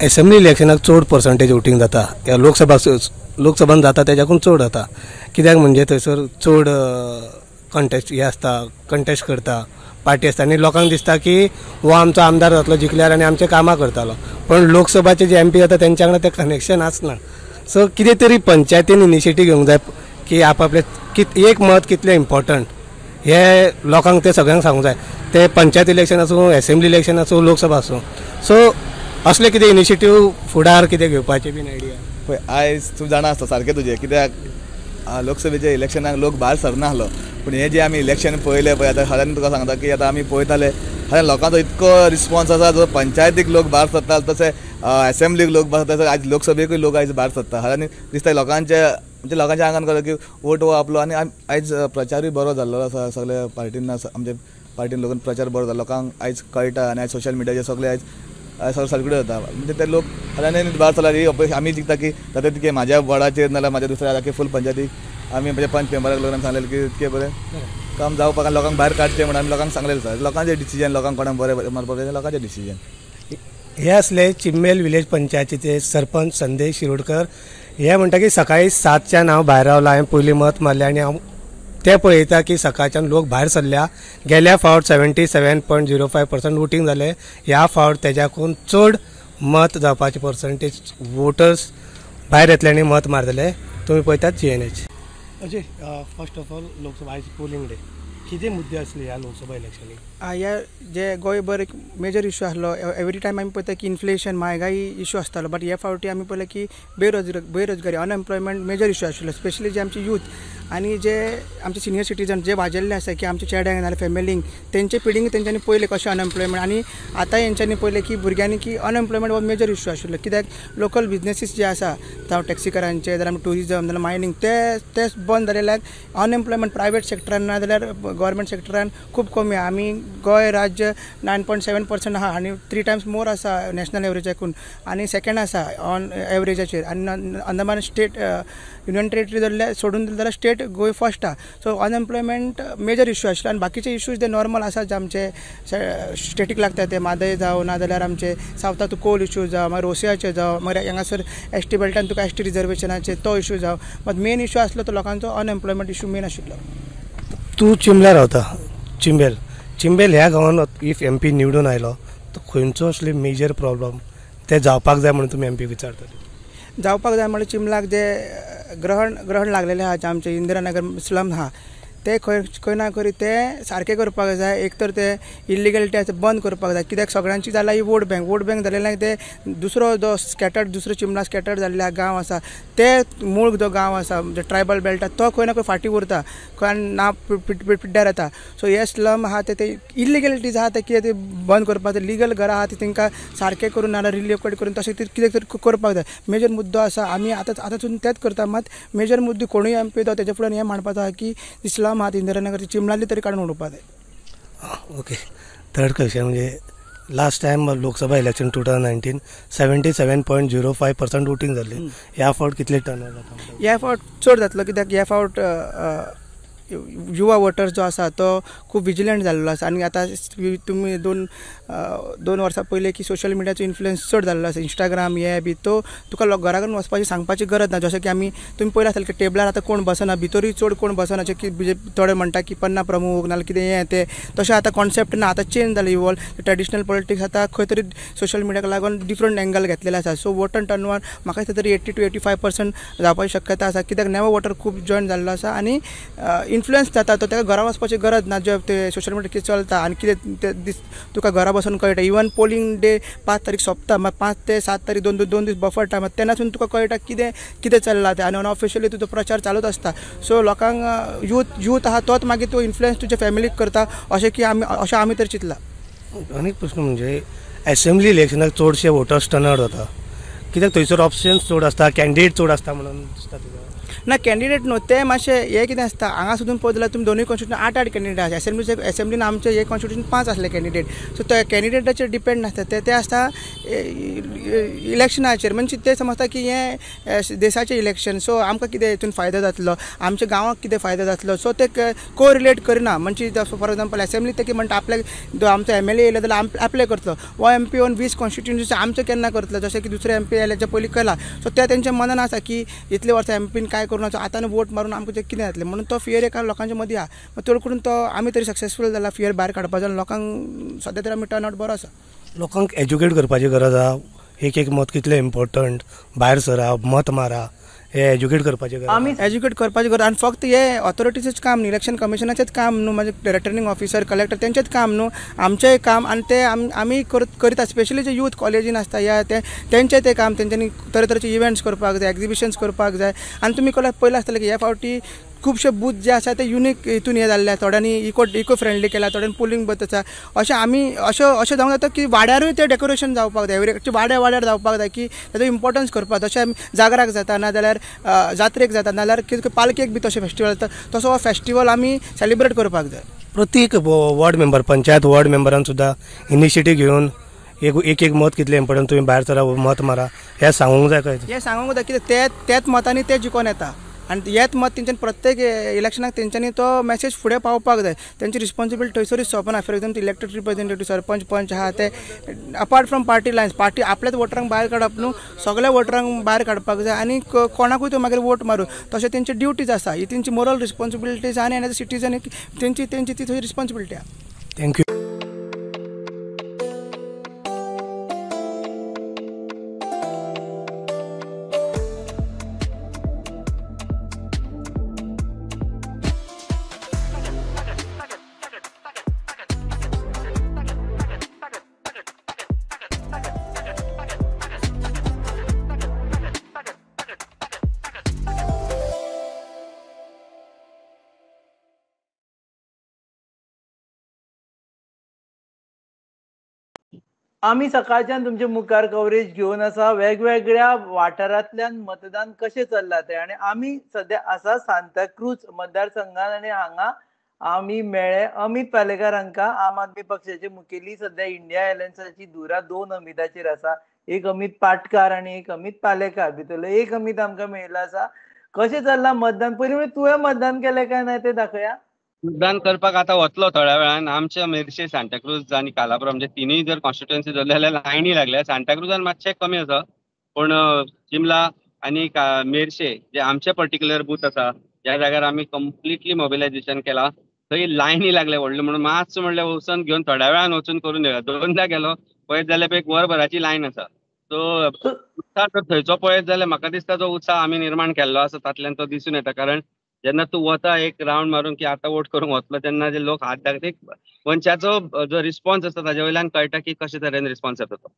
एसेंब्ली इलेक्शनाक चड पर्संटेज वोटींग जाता, ह्या लोकसभान जाता तेज्याकून चड जाता, कित्याक म्हणजे थंयसर चड कंटेस्ट हे आसता, कंटेस्ट करता पार्टी आसता आनी लोकांक दिसता की हो आमचो आमदार जातलो जिखल्यार आनी आमचें कामां करतालो. पण लोकसभाचे जे एमपी जाता तेंच्या वांगडा तें कनेक्शन आसना. सो कितें तरी पंचायतीन इनिशिएटीव घेवंक जाय की आपआपलें एक मत कितलें इम्पॉर्टंट हे लोकांक ते सगळ्यांक सांगूंक जाय, ते पंचायत इलेक्शन आसूं, एसेंब्ली इलेक्शन आसूं, लोकसभा आसूं. सो असले कितें इनिशिएटीव फुडार कितें घेवपाचें बीन आयडिया? पळय, आयज तूं जाणा आसता सारकें तुजें, कित्याक लोकसभेच्या इलेक्शनाक लोक भायर सरना आसलो, पूण हे जे आमी इलेक्शन पळयलें पळय आतां खऱ्यांनी तुका सांगता की आतां आमी पळयताले खऱ्यान लोकांचो इतको रिस्पॉन्स आसा, जो पंचायतीक लोक भायर सरता तशें एसेंब्लीक लोक भायर सरता, तशें आयज लोकसभेकूय लोक आयज भायर सरता. खऱ्यांनी दिसता लोकांचे म्हणजे लोकांच्या आंगान कळ्ळें की वोट हो आपलो. आनी आयज प्रचारूय बरो जाल्लो आसा सगळ्या पार्टीन, आमच्या पार्टीन लोकांक प्रचार बरो जाला, लोकांक आयज कळटा आनी आयज सोशल मिडियाचेर सगळे आयज सगळें सगळें जाता. म्हणजे ते लोक खऱ्यांनी भायर सरला ही आमी जिखता की जाता तितकें म्हाज्या वॉर्डाचेर नाल्यार म्हाज्या दुसऱ्या की फूल पंचायतीक आमी म्हणजे पंच मेंबराक लोकांक सांगलेलें की इतकें बरें काम जावपाक आनी लोकांक भायर काडचें म्हणून आमी लोकांक सांगलेलें आसा. लोकांचें डिसिजन, लोकांक कोणाक बरें मारपाक जाय लोकांचें डिसिजन. हे असले चिंबेल विलेज पंचायतीचे सरपंच संदेश शिरोडकर हे म्हणटा की सकाळी 7च्यान हांव भायर रावला, हांवें पयलीं मत मारलें आनी हांव ते पळयता की सकाळच्यान लोक भायर सरल्या. गेल्या फावट 77.05% वोटींग जालें, ह्या फावट तेज्याकून चड मत जावपाचे पर्संटेज वोटर्स भायर येतले आनी मत मारतले. तुमी पळयतात GNH. Ajay, first of all Lok Sabha आयज पोलिंग डे, कितें मुद्दे आसले ह्या लोकसभा इलेक्शनीक? ह्या जे गोंयभर एक मेजर इशू आसलो, एवरी टायम आमी पळयता की इन्फ्लेशन, म्हायगाई इशू आसतालो, बट हे फावटी आमी पळयलें की बेरोजगारी, अनएम्प्लॉयमेंट मेजर इशू आशिल्लो. स्पेशली जे आमचे यूथ आनी जे आमचे सिनियर सिटीजन जे वाजेल्ले आसा की आमचे चेड्यांक नाल्यार फॅमिलींक, तेंचे पिडींक तेंच्यांनी पळयलें कशें अनएम्प्लॉयमेंट, आनी आतां हेंच्यांनी पळयलें की भुरग्यांनी की अनएम्प्लॉयमेंट हो मेजर इशू आशिल्लो. कित्याक लोकल बिजनेसीस जे आसा, जावं टॅक्सीकारांचे, जाल्यार आमी ट्युरिजम, जाल्यार मायनींग, ते बंद जालेल्यान अनएम्प्लॉयमेंट प्रायवेट सेक्टरान ना जाल्यार गव्हर्मेंट सेक्टरान खूब कमी. आमी गोंय राज्य 9.7% आहा आनी 3 टायम्स मोर आसा नॅशनल एवरेजाकून, आनी सेकेंड आसा ऑन एवरेजाचेर. आनी अंदमान स्टेट युनियन टेरिटरी धरल्यार सोडून दिलें जाल्यार स्टेट गोंय फर्स्ट आहा. सो अनएम्प्लॉयमेंट मेजर इशू आशिल्लो आनी बाकीचे इशूज जे नॉर्मल आसा जे आमचे स्टेटीक लागता, ते म्हादय जावं ना जाल्यार आमचे सावथाक कोल इशू जावं, मागीर रोसियाचे जावं, मागीर हांगासर एस टी बेल्टान तुका एस टी रिजर्वेशनाचे तो इशू जावं, बट मेन इशू आसलो तो लोकांचो अनएम्प्लॉयमेंट इशू मेन आशिल्लो. तूं चिंबला रावता, चिंबेल चिंबेल ह्या गांवान if M P निवडून आयलो तर खंयचो असले मेजर प्रॉब्लम ते जावपाक जाय म्हणून तुमी एम पी विचारतले? जावपाक जाय म्हणल्यार चिंबलाक जे ग्रहण लागलेले आहा जे आमचे इंदिरानगर स्लम आहा ते खंय खंय ना खंय ते सारकें करपाक जाय. एक तर ते इल्लिगलिटी आसा बंद करपाक जाय, कित्याक सगळ्यांची जाला ही वोट बँक. वोट बँक जालेल्यान ते दुसरो जो स्कॅटर्ड दुसरो चिमला स्कॅटर्ड जाल्ले गांव आसा ते मूळ जो गांव आसा म्हणजे ट्रायबल बेल्ट तो खंय ना खंय फाटीं उरता, खंय ना पिड्ड्यार येता. सो हे स्लम आहा ते इल्लिगलिटीज आहा ते कितें ते बंद करपाक जाय. लिगल घरां आहा ती तांकां सारकें करून नाजाल्यार रिलोकेट करून तशें कितें तरी करपाक जाय. मेजर मुद्दो आसा आमी आतां आतां तेच करता. मात मेजर मुद्दो कोणूय एम पी तो तेजे फुडें हें म्हणपाचो आहा की स्लम आहा इंदिरानगर चिमलांतली तरी काडून उडोवपाक जाय. ओके, थर्ड क्वेश्चन म्हणजे last time Lok Sabha election 2019 77.05% voting जाल्ली, ह्या फावट कितले टर्न जाता? ह्या फावट चड जातलो, कित्याक ह्या फावट युवा वोटर्स जो आसा तो खूब विजिलंट जाल्लो आसा. आनी आतां तुमी दोन दोन वर्सां पयलीं की सोशल मिडियाचो इन्फ्लुयन्स चड जाल्लो आसा, इंस्टाग्राम हे बी, तो तुका घरा कडेन वचपाची सांगपाची गरज ना. जशें की आमी तुमी पयलें आसतलें की टेबलार आतां कोण बसना, भितरूय चड कोण बसना, जे की थोडे म्हणटा की पन्ना प्रमुख नाल्यार कितें हें तें, तशें आतां कॉन्सेप्ट ना, आतां चेंज जालें, इवॉल्व ट्रेडिशनल पॉलिटिक्स आतां खंय तरी सोशल मिडियाक लागून डिफरंट एंगल घेतलेले आसा. सो वोटर टर्न ओवर म्हाका दिसता तरी 80 to 85% जावपाची शक्यता आसा, कित्याक नवो वोटर खूब जॉयन जाल्लो आसा आनी इन्फ्लुयन्स जाता, तो ताका घरा वचपाची गरज ना. जे ते सोशल मिडिया कितें चलता आनी कितें ते दीस तुका घरा बसून कळटा. इवन पोलिंग डे 5 तारीख सोंपता, मागीर 5 ते 7 तारीख दोन दोन दीस बफर टायम, तेन्नासून तुका कळटा कितें कितें चल्लां तें. आनी अनऑफिशियली तुजो प्रचार चालूच आसता. सो लोकांक यूथ आहा तोच मागीर तो इन्फ्लुयन्स तुज्या फॅमिलीक करता, अशें की आमी अशें आमी तर चिंतलां. आनीक प्रश्न म्हणजे एसेंब्ली इलेक्शनाक चडशे वोटर्स टर्न आवट जाता, कित्याक थंयसर ऑप्शन्स चड आसता, कॅन्डिडेट चड आसता म्हणून दिसता तुका? ना कॅन्डिडेट न्हू, ते मातशें हें कितें आसता, हांगा सुद्दां पळयत जाल्यार तुमी दोनूय कॉन्स्टिट्यूशन 8 8 कॅन्डिडेट आसा. एसेंब्लीन आमचे हे कॉन्स्टिट्यूशन 5 आसले कॅन्डिडेट. सो ते कॅन्डिडेटाचेर डिपेंड नासता, ते आसता इलेक्शनाचेर. म्हणजे ते समजता की हें देशाचें इलेक्शन, सो आमकां कितें हितून फायदो जातलो, आमच्या गांवाक कितें फायदो जातलो, सो ते कोरिलेट करना. म्हणजे फॉर एग्जाम्पल एसेंब्ली ते कितें म्हणटा, आपल्याक आमचो एम एल ए येयलो जाल्यार आपले करतलो, हो एम पी येवन 20 कॉन्स्टिट्युन्सी आमचें केन्ना करतलो, जशें की दुसरे एम पी आयल्याच्या पयलीं केला. सो ते तेंच्या मनान आसा की इतले वर्सां एम पीन काय करून आतां वोट मारून आमकां कितें जातलें, म्हणून तो फियर एका लोकांच्या मदीं आहा. चड करून तो आमी तरी सक्सेसफूल जाला फियर भायर काडपाचो आनी लोकांक सद्या तरी आमी टर्न आवट बरो आसा. लोकांक एज्युकेट करपाची गरज आहा, एक एक मत कितलें इम्पोर्टंट, भायर सरा मत मारा, हे एज्युकेट करपाची गरज. आमी एज्युकेट करपाची गरज आनी फक्त हे ऑथॉरिटीचेच काम न्ही, इलेक्शन कमिशनाचेच काम न्हू, म्हणजे रिटर्निंग ऑफिसर कलेक्टर तेंचेच काम न्हू, आमचेंय काम. आनी ते आमी करता. स्पेशली जे यूथ कॉलेजीन आसता या ते तेंचें तें काम, तेंच्यांनी तरेतरेचे इव्हेंट्स करपाक जाय, एक्जिबिशन्स करपाक जाय. आनी तुमी पयलें आसतलें की ह्या फावटी खुबशे बूथ जे आसा ते युनीक हितून हें जाल्ले, थोड्यांनी इको फ्रेंडली केला, थोड्यांनी पोलिंग बूथ आसा. अशें आमी अशें अशें जावंक जाता की वाड्यारूय तें डेकोरेशन जावपाक जाय, एवरी वाड्या वाड्यार जावपाक जाय की ताजो इम्पोर्टन्स करपाक. जशें आमी जागराक जाता, नाजाल्यार जात्रेक जाता, नाजाल्यार कितें पालकेक बी तशें फेस्टिवल जाता, तसो हो फेस्टिवल आमी सेलिब्रेट करपाक जाय. प्रत्येक वॉर्ड मेंबर, पंचायत वॉर्ड मेंबरान सुद्दां इनिशिएटीव घेवन एक एक मत कितलें इम्पोर्टंट, तुमी भायर सरा मत मारा, हें सांगूंक जाय. काय हें सांगूंक जाय कित्याक ते त्याच मतांनी ते जिखोन येता आनी हेच मत तेंच्यानी प्रत्येक इलेक्शनाक तेंच्यांनी तो मॅसेज फुडें पावपाक जाय. तेंची रिस्पॉन्सिबिलिटी थंयसरूच सोंपना. For example elected representative sarpanch panch आहा ते apart from party lines, party आपल्याच वोटरांक भायर काडप न्हू, सगळ्या वोटरांक भायर काडपाक जाय आनी कोणाकूय तो मागीर वोट मारूं, तशें तेंची ड्युटीज आसा, ही तेंची मोरल रिस्पॉन्सिबिलिटीज आनी एज अ सिटीजन तेंची तेंची ती थंय रिस्पॉन्सिबिलिटी आहा. Thank you. आमी सकाळच्यान तुमचे मुखार कवरेज घेवन आसा वेगवेगळ्या वाठारांतल्यान मतदान कशें चल्लां तें, आनी आमी सद्या आसा सांताक्रूज मतदारसंघान आनी हांगा आमी मेळ्ळे अमित पालेकार हांकां, आम आदमी पक्षाचे मुखेली. सद्या इंडिया एलायन्साची धुरा 2 अमिताचेर आसा, एक अमित पाटकार आनी एक अमित पालेकार. भितरलो एक अमित आमकां मेळिल्लो आसा. कशें चल्लां मतदान, पयलीं म्हणजे तुवें मतदान केलें काय ना तें दाखया. मतदान करपाक आतां वतलो थोड्या वेळान. आमच्या मेरशे, सांताक्रूज आनी कालापुरा म्हणजे तिनूय जर कॉन्स्टिट्युएन्सी धरले जाल्यार लायनी लागल्या. सांताक्रुजान मातशें कमी आसा, पूण चिमला आनी मेरशे जे आमचे पर्टिक्युलर बूथ आसा ज्या जाग्यार आमी कंप्लिटली मोबिलायजेशन केला थंय लायनी लागले व्हडले, म्हणून मातसो म्हणल्यार वचून घेवन थोड्या वेळान वचून करून येया. दोनदा गेलो पळयत जाल्यार एक वरभराची लायन आसा. सो उत्साह जर थंयचो पळयत जाल्यार म्हाका दिसता जो उत्साह आमी निर्माण केल्लो आसा तातल्यान तो दिसून येता. कारण जेन्ना तूं वता एक रावंड मारून की आतां वोट करूंक वतलो तेन्ना जे लोक हात दाखयता, एक मनशाचो जो रिस्पॉन्स आसता ताजे वयल्यान कळटा की कशे तरेन रिस्पॉन्स येता तो.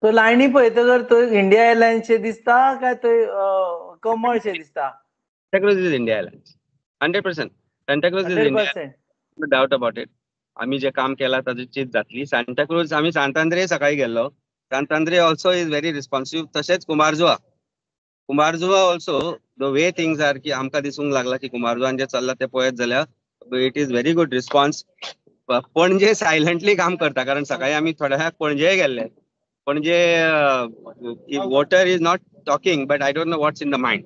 तो लायनी पळयतकर थंय इंडिया एरलायन्सचे दिसता काय थंय कमळशे दिसता? Santacruz is India Airlines, 100%. Santacruz is India, no doubt about it. आमी जे काम केलां ताजी चीज जातली. सांताक्रूज आमी सांतांद्रे सकाळी गेल्लो, Sant Andre also is very responsive. तशेंच Cumbarjua, Cumbarjua also the way things are की आमकां दिसूंक लागला की कुंभारजुआन जें चल्लां तें पळयत जाल्यार it is very good response. Panaji silently काम करता, कारण सकाळी आमी थोड्या वेळाक पणजेय गेल्ले. Panaji voter is not talking but I don't know what's in the mind.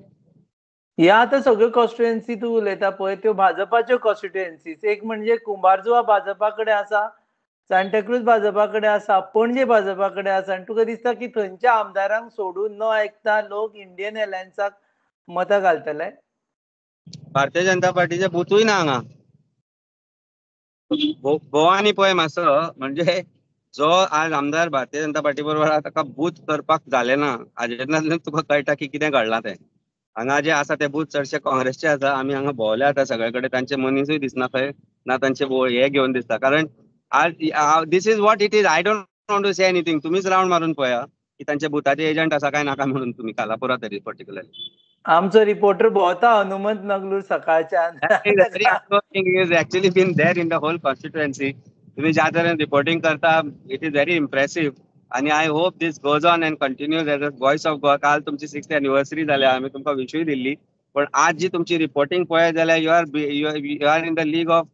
ह्या आतां सगळ्यो कॉन्स्टिट्युएन्सी तूं उलयता पळय त्यो भाजपाच्यो कॉन्स्टिट्युएन्सीज. एक म्हणजे कुंभारजुआ भाजपा कडेन आसा, सांताक्रूज भाजपा कडेन आसा, पणजे भाजपा कडेन आसा. आनी तुका दिसता की थंयच्या आमदारांक सोडून न आयकता लोक इंडियन एरलायन्साक मतां घालतले? भारतीय जनता पार्टीचे बुथूय ना हांगा. भोवानी पळय मातसो, म्हणजे जो आज आमदार भारतीय जनता पार्टी बरोबर ताका बूथ करपाक जालें ना, हाजेंतल्यान तुका कळटा की कितें घडलां तें. हांगा जे आसा ते बूथ चडशे काँग्रेसचे आसा. आमी हांगा भोंवले आतां सगळे कडेन, तांचे मनीसूय दिसना खंय ना, तांचे हे घेवन दिसता. कारण आज this is what it is. I don't want to say anything. तुमीच रावंड मारून पळया की तांचे बुथाचे एजंट आसा काय नाका म्हणून तुमी कालापुरा तरी पर्टिक्युलरली. आमचो रिपोर्टर भोंवता Hanumant नगलूर सकाळच्यान. Is actually been there in the whole constituency. तुम्ही ज्या तरेन रिपोर्टिंग करता it is very impressive. आनी I hope this goes on and continues as a voice of Goa. काल तुमची 6th anniversary जाल्या, आमी तुमकां विशूय दिल्ली, पण आज जी तुमची रिपोर्टिंग पळयत जाल्यार you are in the league of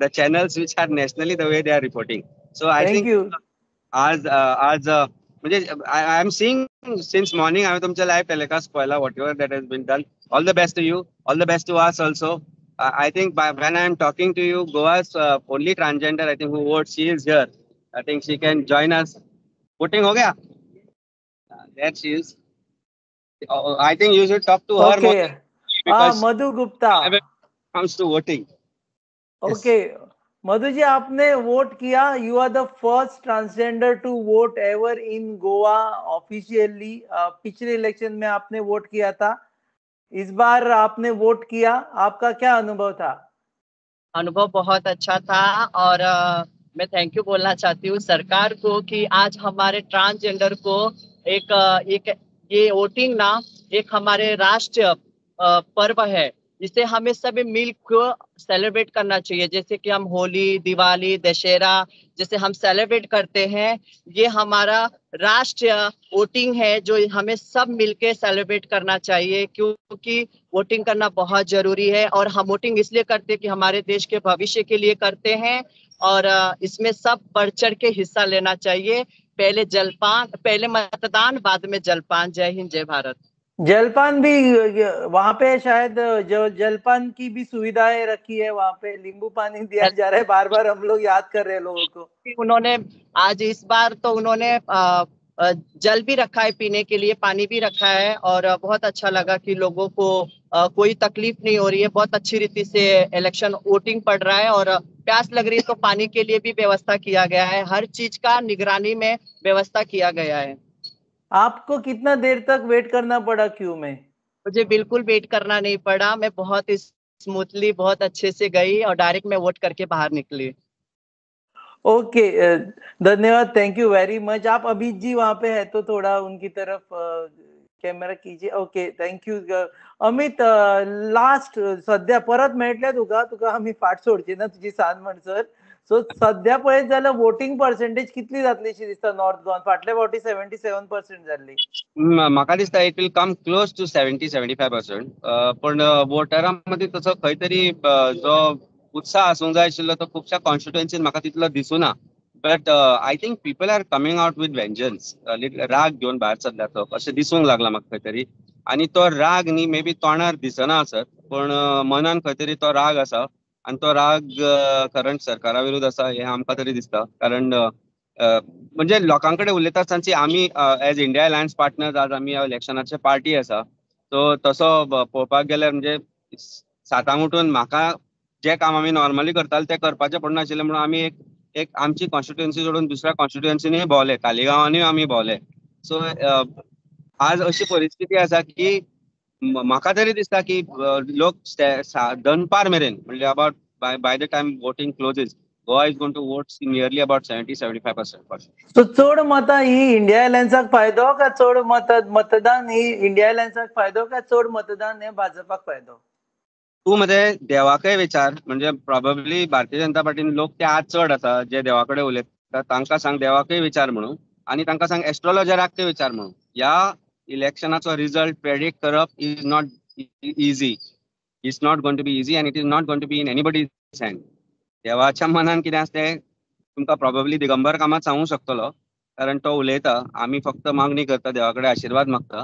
the channels which are nationally the way they are reporting. So I think आज आज म्हणजे I am seeing since morning हांवें तुमचें लायव्ह टेलिकास्ट पळयला, whatever that has been done. All the best to you, all the best to us also. I think when I am talking to you, Goa's only transgender, I think, who votes, she is here. I think she can join us. Voting ho gaya? There she is. I think you should talk to her more. Okay. Madhu Gupta. When it comes to voting. Okay. Madhu ji, आपने vote किया. You are the first transgender to vote ever in Goa officially. पिछले election में आपने vote किया था, इस bar आपने vote किया, आपका क्या अनुभव था? अनुभव बहुत अच्छा था और मैं thank you बोलना चाहती हूँ सरकार को कि आज हमारे ट्रांसजेंडर को एक एक ये वोटिंग ना एक हमारे राष्ट्र पर्व है, जिसे हमें सभी मिल को सेलिब्रेट करना चाहिए। जैसे कि हम होली, दिवाली, दशहरा जैसे हम सेलिब्रेट करते हैं, ये हमारा राष्ट्रीय वोटिंग है जो हमें सब मिलके सेलिब्रेट करना चाहिए, क्योंकि वोटिंग करना बहुत जरूरी है। और हम वोटिंग इसलिए करते हैं कि हमारे देश के भविष्य के लिए करते हैं और इसमें सब बढ़ चढ़ के हिस्सा लेना चाहिए। पहले जलपान, पहले मतदान, बाद में जलपान। जय हिंद, जय भारत। जलपान भी वहाँ पे शायद जो जलपान की भी सुविधाएं रखी है, वहाँ पे नींबू पानी दिया जा रहा है। बार बार हम लोग याद कर रहे हैं लोगों को। उन्होंने आज इस बार तो उन्होंने जल भी रखा है पीने के लिए, पानी भी रखा है और बहुत अच्छा लगा कि लोगों को कोई तकलीफ नहीं हो रही है। बहुत अच्छी रीति से इलेक्शन वोटिंग पड़ रहा है और प्यास लग रही है तो पानी के लिए भी व्यवस्था किया गया है। हर चीज का निगरानी में व्यवस्था किया गया है। आपको कितना देर तक वेट करना पड़ा क्यू में? मुझे बिल्कुल वेट करना नहीं पड़ा, मैं बहुत स्मूथली बहुत अच्छे से गई और डायरेक्ट मैं वोट करके बाहर निकली। ओके, धन्यवाद, thank you very much. आप अभित जी वहाँ पे है तो थोड़ा उनकी तरफ कैमरा कीजिए। Okay, thank you Amit. Last सध्या परत मेळटले तुका, तुका आमी फाट सोडची ना तुजी सांज म्हणसर. सो सध्या पळयत जाल्यार वोटिंग पर्सेंटेज कितली जातली शी दिसता नॉर्थ गोवान? फाटले फावटी 77% जाल्ली. म्हाका दिसता it will come close to 70-75%. पण वोटरां मदीं तसो खंय तरी जो उत्साह आसूंक जाय आशिल्लो तो खुबश्या कॉन्स्टिट्युएन्सीन म्हाका तितलो दिसुना. But I think people are coming out with vengeance, राग घेवन भायर सरल्या तो अशें दिसूंक लागला म्हाका खंय तरी. आनी तो राग न्ही मे बी तोंडार दिसना आसत पण मनान खंय तरी तो राग आसा आनी तो राग करंट सरकारा विरुद्ध आसा हें आमकां तरी दिसता. कारण म्हणजे लोकां कडेन उलयता आसतना आमी एज इंडिया अलायन्स पार्टनर्स आज आमी ह्या इलेक्शनाचे पार्टी आसा. सो तसो पळोवपाक गेल्यार म्हणजे सातांक उठून म्हाका जें काम आमी नॉर्मली करताले तें करपाचें पडनाशिल्लें म्हणून आमी एक एक आमची कॉन्स्टिट्युएन्सी सोडून दुसऱ्या कॉन्स्टिट्युएन्सीनूय भोंवले, तालिगांवानूय आमी भोंवले. सो आज अशी परिस्थिती आसा की म्हाका तरी दिसता की लोक दनपार मेरेन म्हणजे about by the time voting closes Goa is going to vote nearly about 70-75%. So चड मतां ही इंडिया अलायन्साक फायदो का चड मतदान ही इंडिया अलायन्साक फायदो का चड मतदान हे भाजपाक फायदो? तूं मदे देवाकय विचार, म्हणजे प्रॉबेबली भारतीय जनता पार्टीन लोक ते आज चड आसा जे देवा कडेन उलयता तांकां सांग देवाकय विचार म्हणून आनी तांकां सांग एस्ट्रोलॉजराकय विचार म्हणून. ह्या इलेक्शनाचो रिजल्ट प्रेडिक्ट करप is not easy. It's not going to be easy and it is not going to be in anybody's hand. देवाच्या मनान कितें आसा तें तुमकां प्रॉबेबली दिगंबर कामत सांगूंक शकतलो, कारण तो उलयता. आमी फक्त मागणी करता, देवा कडेन आशिर्वाद मागता.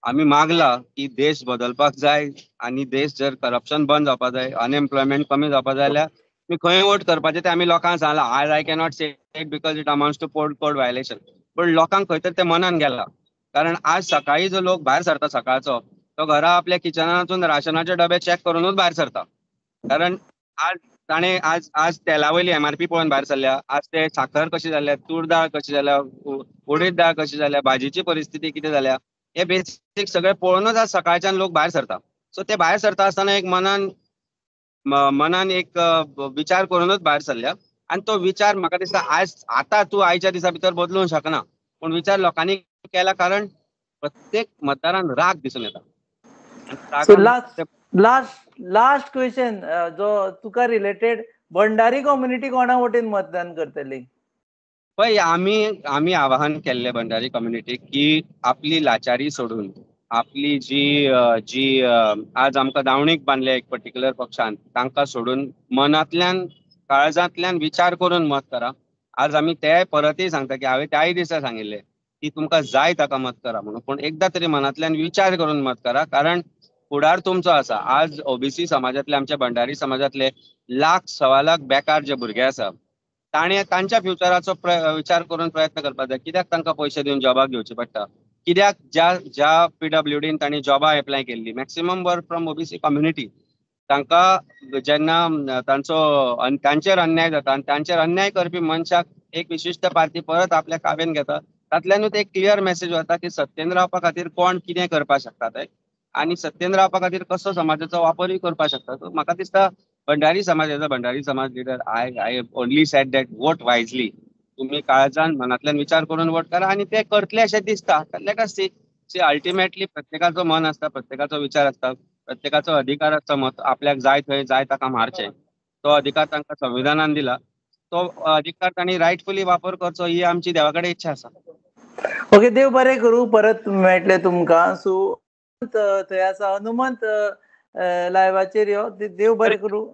आमी मागला की देश बदलपाक जाय आनी देश जर करप्शन बंद जावपाक जाय, अनएम्प्लॉयमेंट कमी जावपाक जाय जाल्यार तुमी खंय वोट करपाचें तें आमी लोकांक सांगलां. आज I cannot say it because it amounts to poll code violation, पूण लोकांक खंय तर तें मनान गेलां. कारण आज सकाळी जो लोक भायर सरता सकाळचो तो घरा आपल्या किचनान वचून राशनाचे डबे चॅक करूनूच भायर सरता. कारण आज ताणें आज आज तेला वयली एमआरपी पळोवन भायर सरल्या, आज ते साखर कशी जाल्या, तूर दाळ कशी जाल्या, उडीद दाळ कशी जाल्या, भाजीची परिस्थिती कितें जाल्या, हे बेसीक सगळें पळोवनूच आज सकाळच्यान लोक भायर सरता. सो ते भायर सरता आसतना एक मनान मनान एक विचार करूनच भायर सरल्या आनी तो विचार म्हाका दिसता आज आतां तूं आयच्या दिसा भितर बदलूंक शकना, पूण विचार लोकांनी केला कारण प्रत्येक मतदारान राग दिसून येता. सो लास्ट लास्ट क्वेश्चन जो तुका रिलेटेड, भंडारी कम्युनिटी कोणा वटेन मतदान करतली? पळय, आमी आवाहन केल्लें भंडारी कम्युनिटीक की आपली लाचारी सोडून आपली जी जी आज आमकां दावणीक बांदले एक पर्टिक्युलर पक्षान तांकां सोडून मनांतल्यान काळजांतल्यान विचार करून मत करा. आज आमी ते परतय सांगता की हांवें त्याय दिसा सांगिल्लें की तुमकां जाय ताका मत करा म्हणून, पूण एकदां तरी मनांतल्यान विचार करून मत करा, कारण फुडार तुमचो आसा. आज ओबीसी समाजांतले, आमच्या भंडारी समाजांतले लाख सवा लाख बेकार जे भुरगे आसा ताणें तांच्या फ्युचराचो विचार करून प्रयत्न करपाक जाय. कित्याक तांकां पयशे दिवन जॉबाक घेवचे पडटा? कित्याक ज्या ज्या पीडब्ल्यूडीन तांणी जॉबां एप्लाय केल्ली maximum were from OBC community, तांकां जेन्ना तांचो तांचेर अन्याय जाता आनी तांचेर अन्याय करपी मनशाक एक विशिश्ट पार्टी परत आपल्या काव्यान घेता, तातल्यानूच एक क्लियर मेसेज वता की सत्तेन रावपा खातीर कोण कितें करपाक शकता ते आनी सत्तेन रावपा खातीर कसो समाजाचो वापरूय करपाक शकता. सो म्हाका दिसता भंडारी समाजाचो भंडारी समाज leader I only said that vote wisely. तुमी काळजान मनांतल्यान विचार करून वोट करा आनी ते करतले अशें दिसता. Let us see. See ultimately प्रत्येकाचो मन आसता, प्रत्येकाचो विचार आसता, प्रत्येकाचो अधिकार आसता मत आपल्याक जाय थंय जाय ताका मारचें. तो अधिकार तांकां संविधानान दिला, तो अधिकार तांणी रायटफुली वापर करचो ही आमची देवा कडेन इच्छा आसा. ओके, देव बरें करूं, परत मेळटलें तुमकां. सो थंय आसा हनुमंत लायवाचेर यो, देव बरें करूं.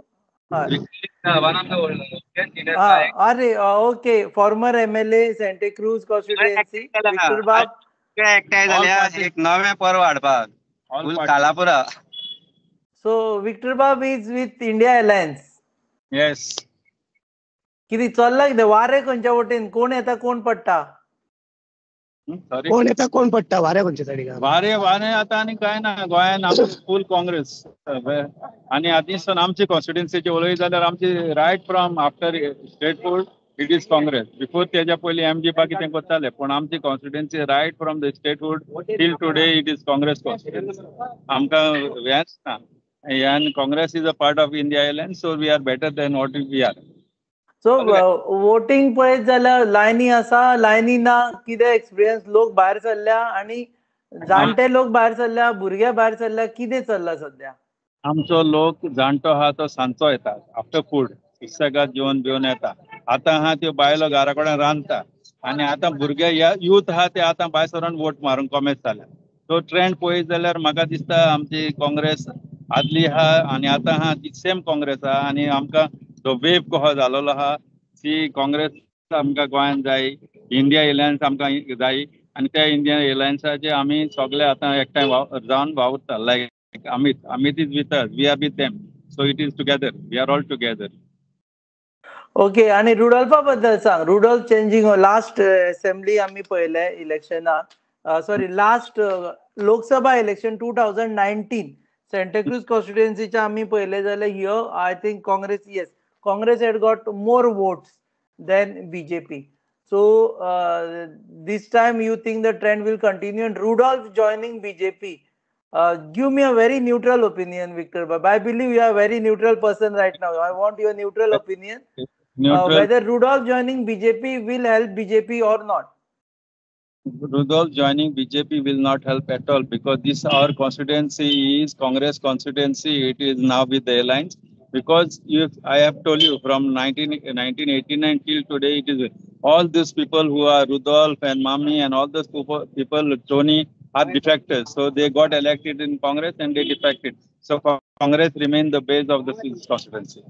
अरे okay, former MLA Santacruz constituency Victor बाब एकठांय जाल्या एक नवें पर्व हाडपाक कालापुरा. सो विक्टर बाब is with India alliance. Yes. कितें चल्ला कितें वारें खंयच्या वटेन, कोण येता कोण पडटा? कोण येता कोण पडटा वारें खंयच्या सायडीक? वारें वारें आतां आनी कांय ना गोंयान, आमची फूल काँग्रेस आनी आदीं आमची कॉन्स्टिट्युएन्सीची उलयत जाल्यार आमची right from after statehood it is Congress. Before तेज्या पयलीं एमजी बाकी तें करताले, पूण आमची constituency right from the statehood till today it is Congress constituency. आमकां हेंच ना, आनी Congress is a part of India alliance, so we are better than what we are. So voting पळयत जाल्यार लायनी आसा, लायनी ना, कितें एक्सपिरियन्स? लोक भायर सरल्या आनी जाणटे लोक भायर सरल्या, भुरगे भायर सरल्या, कितें चल्लां सद्या? आमचो लोक जाणटो आहा तो सांजचो येता आफ्टर फूड, सुसेगाद जेवन बिवन येता. आतां आहा त्यो बायलो घरा कडेन रांदता आनी आतां भुरगे यूथ आहा ते आतां भायर सरून वोट मारूंक कॉमेस जाल्या. सो ट्रेंड पळयत जाल्यार म्हाका दिसता आमची काँग्रेस आदली आहा आनी आतां आहा ती सेम काँग्रेस आहा आनी आमकां तो वेव कहो जालोलो आहा ती काँग्रेस आमकां गोंयांत जाय, इंडिया एलायन्स आमकां जाय आनी त्या इंडिया एलायन्साचे आमी सगळे आतां एकठांय जावन वावुरता. Like Amit, Amit is with us, we are with them, so it is together, we are all together. Okay, आनी रुडोल्फा बद्दल सांग. रुडोल्फ चेंजींग लास्ट असेंब्ली आमी पळयले इलेक्शनाक, sorry last Lok Sabha election 2019 Santacruz कॉन्स्टिट्युएन्सीच्या आमी पळयले जाल्यार here I think Congress, yes, Congress had got more votes than BJP. So this time you think the trend will continue and Rudolf joining BJP. Give me a very neutral opinion, Victor Bab. I believe you are a very neutral person right now. I want your neutral opinion. Neutral. Whether Rudolf joining BJP will help BJP or not. Rudolf joining BJP will not help at all, because this our constituency is Congress constituency. It is now with the alliance. Because if I have told you from 1989 till today, it is all these people who are Rudolf and Mami and all those people, Tony, are defectors. So they got elected in Congress and they defected. So Congress remained the base of the constituency.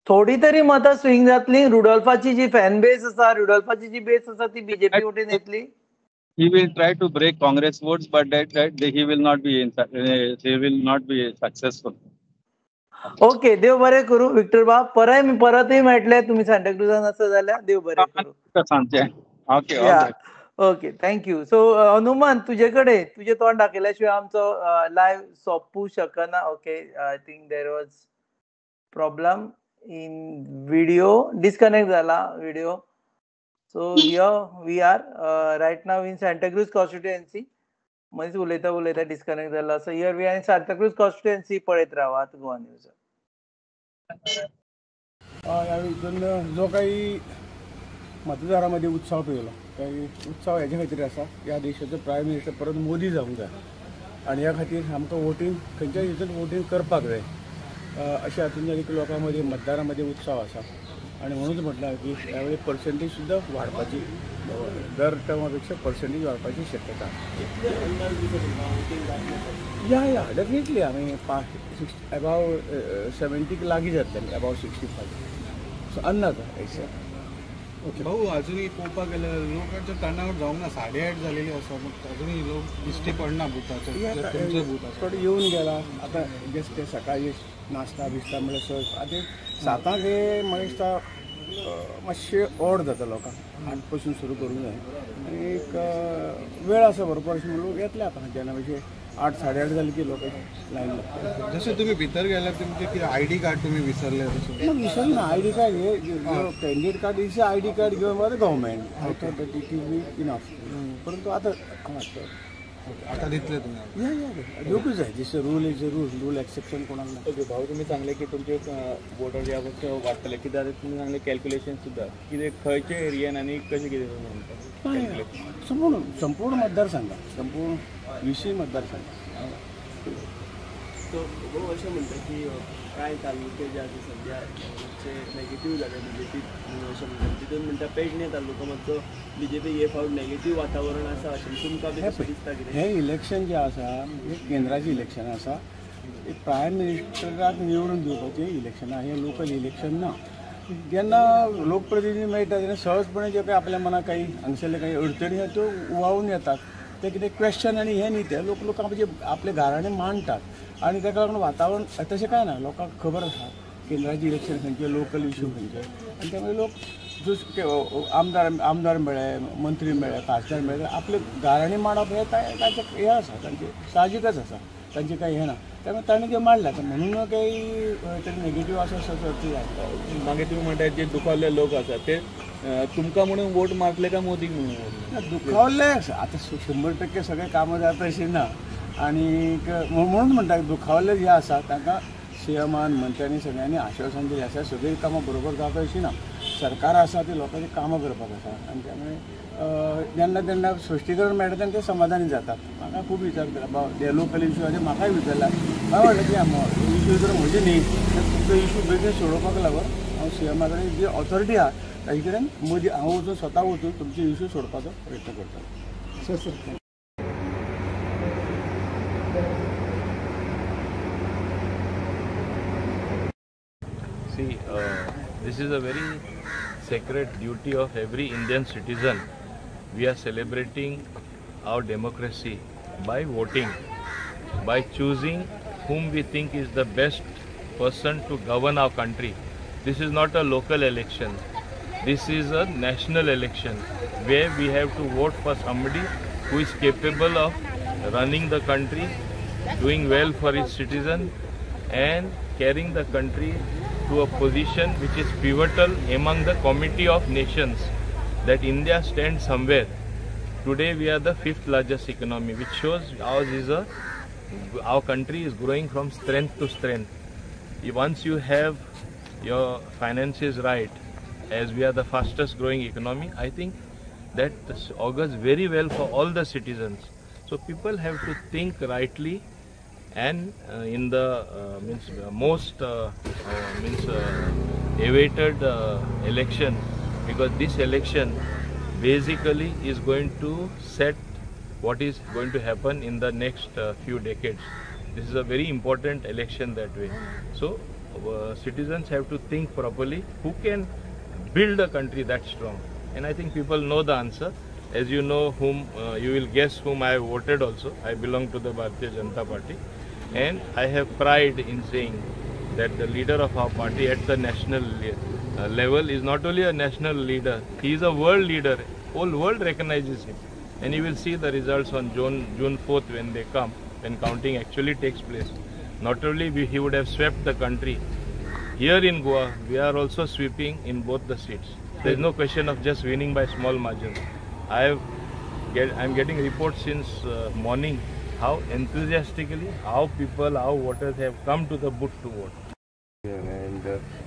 थोडी तरी मतां swing जातली. रुडोल्फाची जी fan बेस आसा, रुडोल्फाची जी बेस आसा ती BJP वटेन येतली. He will try to break Congress votes, but that he will not be he will not be successful. Okay, देव बरें करूं विक्टर बाब. परतय मेळटले तुमी सांताक्रुजान आसा जाल्यार. देव बरें करूं. सांगचें. Okay, okay, thank you. So Hanuman, तुजे कडेन तुजें तोंड दाखयल्या शिवाय आमचो लायव्ह सोंपूं शकना. Okay, I think there was problem in video, disconnect जाला video. So here we are right now in Santacruz constituency. मनीस उलयता उलयता डिस्कनेक्ट जाला. So here we are in Santacruz constituency. पळयत रावात गोवा न्यूज. ह्या हितून जो काही मतदारामध्ये उत्साह पळयलो, काही उत्साह हेच्या खातीर आसा, ह्या देशाचो प्रायम मिनिस्टर परत मोदी जावंक जाय आनी ह्या खातीर आमकां वोटींग खंयच्याय हितून वोटींग करपाक जाय अशें हातून एक लोकां मदीं मतदारां मदीं उत्साह आसा. आनी म्हणून म्हटलां की ह्या वेळी पर्संटेज सुद्दां वाडपाची, दर टर्मा पेक्षा पर्संटेज वाडपाची शक्यता. या या डेफिनेटली आमी 5 एबाव 70 लागीं जातले, एबाव 65 सो अंदाज आसा. ओके भाऊ, अजूनही पळोवपाक गेल्यार लोकांच्या टर्नआउट जावंक ना, 8:30 जालेली आसा, अजूनही लोक दिश्टी पडना बुथाचेर. तुमचे बूथ आसा थोडे येवन गेला आतां, जस्ट ते सकाळी नाश्ता बिश्ता म्हणल्यार सर आतां 7 हे म्हाका दिसता मातशें ओड जाता लोकांक, 8 पासून सुरू करूंक जाय आनी एक वेळ आसा बरोबर अशें म्हणून लोक येतले आतां जेन्ना मातशें 8 साडे 8 जालें की लोक लायन लागता. जशें तुमी भितर गेल्यार तुमचें कितें आयडी कार्ड तुमी विसरले? ना, विसरना. आयडी कार्ड हे candidate card is ID card given by the government, I thought that it is be enough. परंतु आतां आतां दितले तुमी? या या दिवकूच जाय. This rule is a rule, rule exception कोणाक ना. ओके भाऊ, तुमी सांगले की तुमचे वोटर ह्या वर्सा वाडटले, कित्याक तुमी सांगले कॅल्क्युलेशन सुद्दां कितें खंयचे एरियन आनी कशें कितें तुमी म्हणटा? संपूर्ण संपूर्ण मतदारसंघात, संपूर्ण 20 मतदारसंघात. सो भाऊ अशें म्हणटा की कांय तालुके जे आसा सद्या मातशे नेगेटीव जाले बीजेपी अशें म्हणटा, तितून म्हणटा पेडणे तालुको मातसो बीजेपी हे फावट नेगेटीव वातावरण आसा अशें तुमकां बी तशें दिसता कितें? हें इलेक्शन जें आसा हें केंद्राचें इलेक्शन आसा, प्रायम मिनिस्टराक निवडून दिवपाचें इलेक्शन आसा, हें लोकल इलेक्शन ना. जेन्ना लोकप्रतिनिधी मेळटा तेन्ना सहजपणे जे काही आपल्या मनाक काही हांगसरले काही अडचणी आसा त्यो उवाळून येतात. ते कितें क्वेश्चन आनी हें न्ही, ते लोक लोक आपले घराणे मांडटात आनी ताका लागून वातावरण तशें कांय ना. लोकांक खबर आसा केंद्राचें इलेक्शन खंयचें, लोकल इशू खंयचे, आनी त्यामुळे लोक आमदार आमदार मेळ्ळे, मंत्री मेळ्ळे, खासदार मेळ्ळे, आपले घराणे मांडप हें तांचें हें आसा, तांचें साहजिकच आसा, तांचें कांय हें ना. त्यामुळे ताणें तें मांडलां, म्हणून काही तरी नेगेटीव आसा असो अर्थ जायना. मागीर तुमी म्हणटा जे दुखावल्ले लोक आसा ते तुमकां म्हणून वोट मारतले काय मोदीक म्हणून? दुखावल्ले आतां 100% सगळे कामां जाता अशें ना, आनी म्हणून म्हणटा दुखावल्ले जे आसा तांकां सीएमान मंत्र्यांनी सगळ्यांनी आश्वासन दिलें आसा, सगळीं कामां बरोबर जाता अशीं ना. सरकार आसा ती लोकांची कामां करपाक आसा आनी त्यामुळे जेन्ना तेन्ना स्पश्टीकरण मेळटा तेन्ना ते समाधानी जातात. म्हाका खूब विचार केला बाबा ते लोकल इशू आसा, म्हाकाय विचारला, हांवें म्हणलें की इशू जर म्हजे न्ही तर तुमचो इशू बेगीन सोडोवपाक लागून हांव सीएमा कडेन जी ऑथॉरिटी आसा ताजे कडेन मदीं हांव वचून स्वता वचून तुमचे इशू सोडपाचो प्रयत्न करता. Sir See, this is a very sacred duty of every Indian citizen. We are celebrating our democracy by voting, by choosing whom we think is the best person to govern our country. This is not a local election. This is a national election where we have to vote for somebody who is capable of running the country, doing well for its citizen and carrying the country to a position which is pivotal among the committee of nations. that India stands somewhere. Today we are the 5th largest economy, which shows ours is our country is growing from strength to strength. Once you have your finances right, as we are the fastest growing economy, I think that augurs very well for all the citizens. So people have to think rightly and in the most awaited election, because this election basically is going to set what is going to happen in the next few decades. This is a very important election that way. So citizens have to think properly who can build a country that strong. And I think people know the answer. As you know, whom you will guess whom I voted also. I belong to the Bharatiya Janata Party, and I have pride in saying that the leader of our party at the national level is not only a national leader, he is a world leader. Whole world recognizes him. And you will see the results on June 4th when they come, when counting actually takes place. Not only he would have swept the country, here in Goa, we are also sweeping in both the seats. There is no question of just winning by small margins. I am getting reports since morning how enthusiastically, how people, how voters have come to the booth to vote. And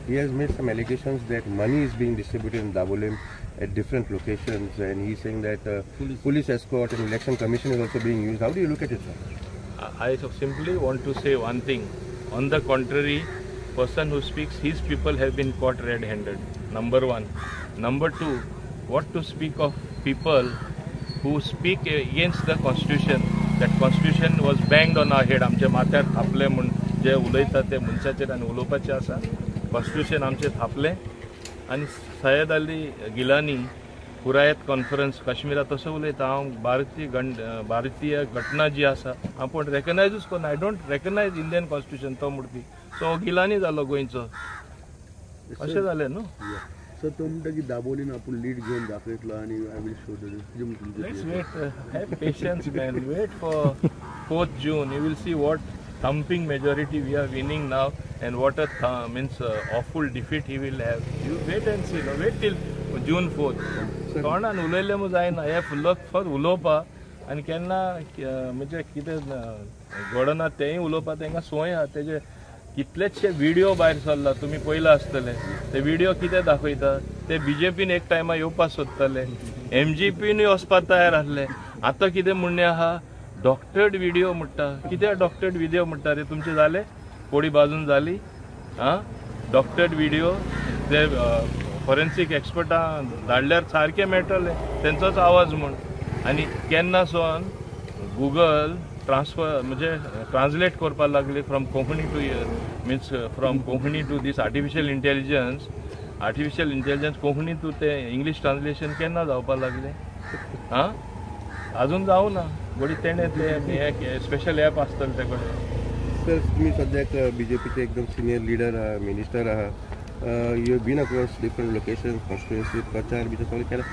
he has made some allegations that money is being distributed in Dabolim at different locations, and he's saying that police escort and election commission is also being used. How do you look at it, sir? I simply want to say one thing. On the contrary, person who speaks, his people have been caught red-handed, number one. Number two, what to speak of people who speak against the constitution. That constitution was banged on our head. आमचे माथ्यार थापले म्हूण जे उलयता ते मनशाचेर आनी उलोवपाचें आसा. Constitution आमचें थापलें आनी सय्यद अली गिलानी हुरायत कॉन्फरन्स काश्मीरा तसो उलयता. हांव भारतीय घटना जी आसा हांव पूण रेकग्नायजूच करना. I don't recognise Indian constitution तो म्हणपी. सो गिलानी जालो गोंयचो, अशें जालें न्हू. सर तो म्हणटा की दाबोलीन आपूण लीड घेवन दाखयतलो आनी I will show the. Let's wait, have patience man, wait for 4th June. You will see what thumping majority we are winning now and what a awful defeat he will have. You wait and see, no? Wait till June 4th. तोंडान उलयलें म्हूण जायना, हे full फक्त उलोवपा आनी केन्ना म्हणजे कितें घडना तेंय उलोवपा तेंकां संवय आहा. तेजे कितलेचशे व्हिडिओ भायर सरला, तुमी पळयला आसतले. ते व्हिडिओ कितें दाखयता, ते बीजेपीन एक टायमार येवपाक सोदताले, एमजीपीनूय वचपाक तयार आसले. आतां कितें म्हणणें आहा, डॉक्टर्ड व्हिडिओ म्हणटा. कित्याक डॉक्टर्ड व्हिडिओ म्हणटा रे? तुमचे जाले कोडी बाजून जाली. आं, डॉक्टर्ड व्हिडिओ ते फॉरेन्सीक एक्सपर्टां धाडल्यार सारकें मेळटलें तेंचोच आवाज म्हूण. आनी केन्ना सावन गुगल ट्रान्सफर म्हणजे ट्रान्सलेट करपाक लागली from Konkani to means from Konkani to this artificial intelligence. Artificial intelligence Konkani to ते इंग्लीश ट्रान्सलेशन केन्ना जावपाक लागलें? आं, अजून जावं ना. गोडी तेणें ते स्पेशल एप आसतलें ते कडेन. सर तुमी सद्याक बीजेपीचे एकदम सिनियर लिडर आहा, मिनिस्टर आहा. You have been across different locations, constituency प्रचार बी सगळें केला.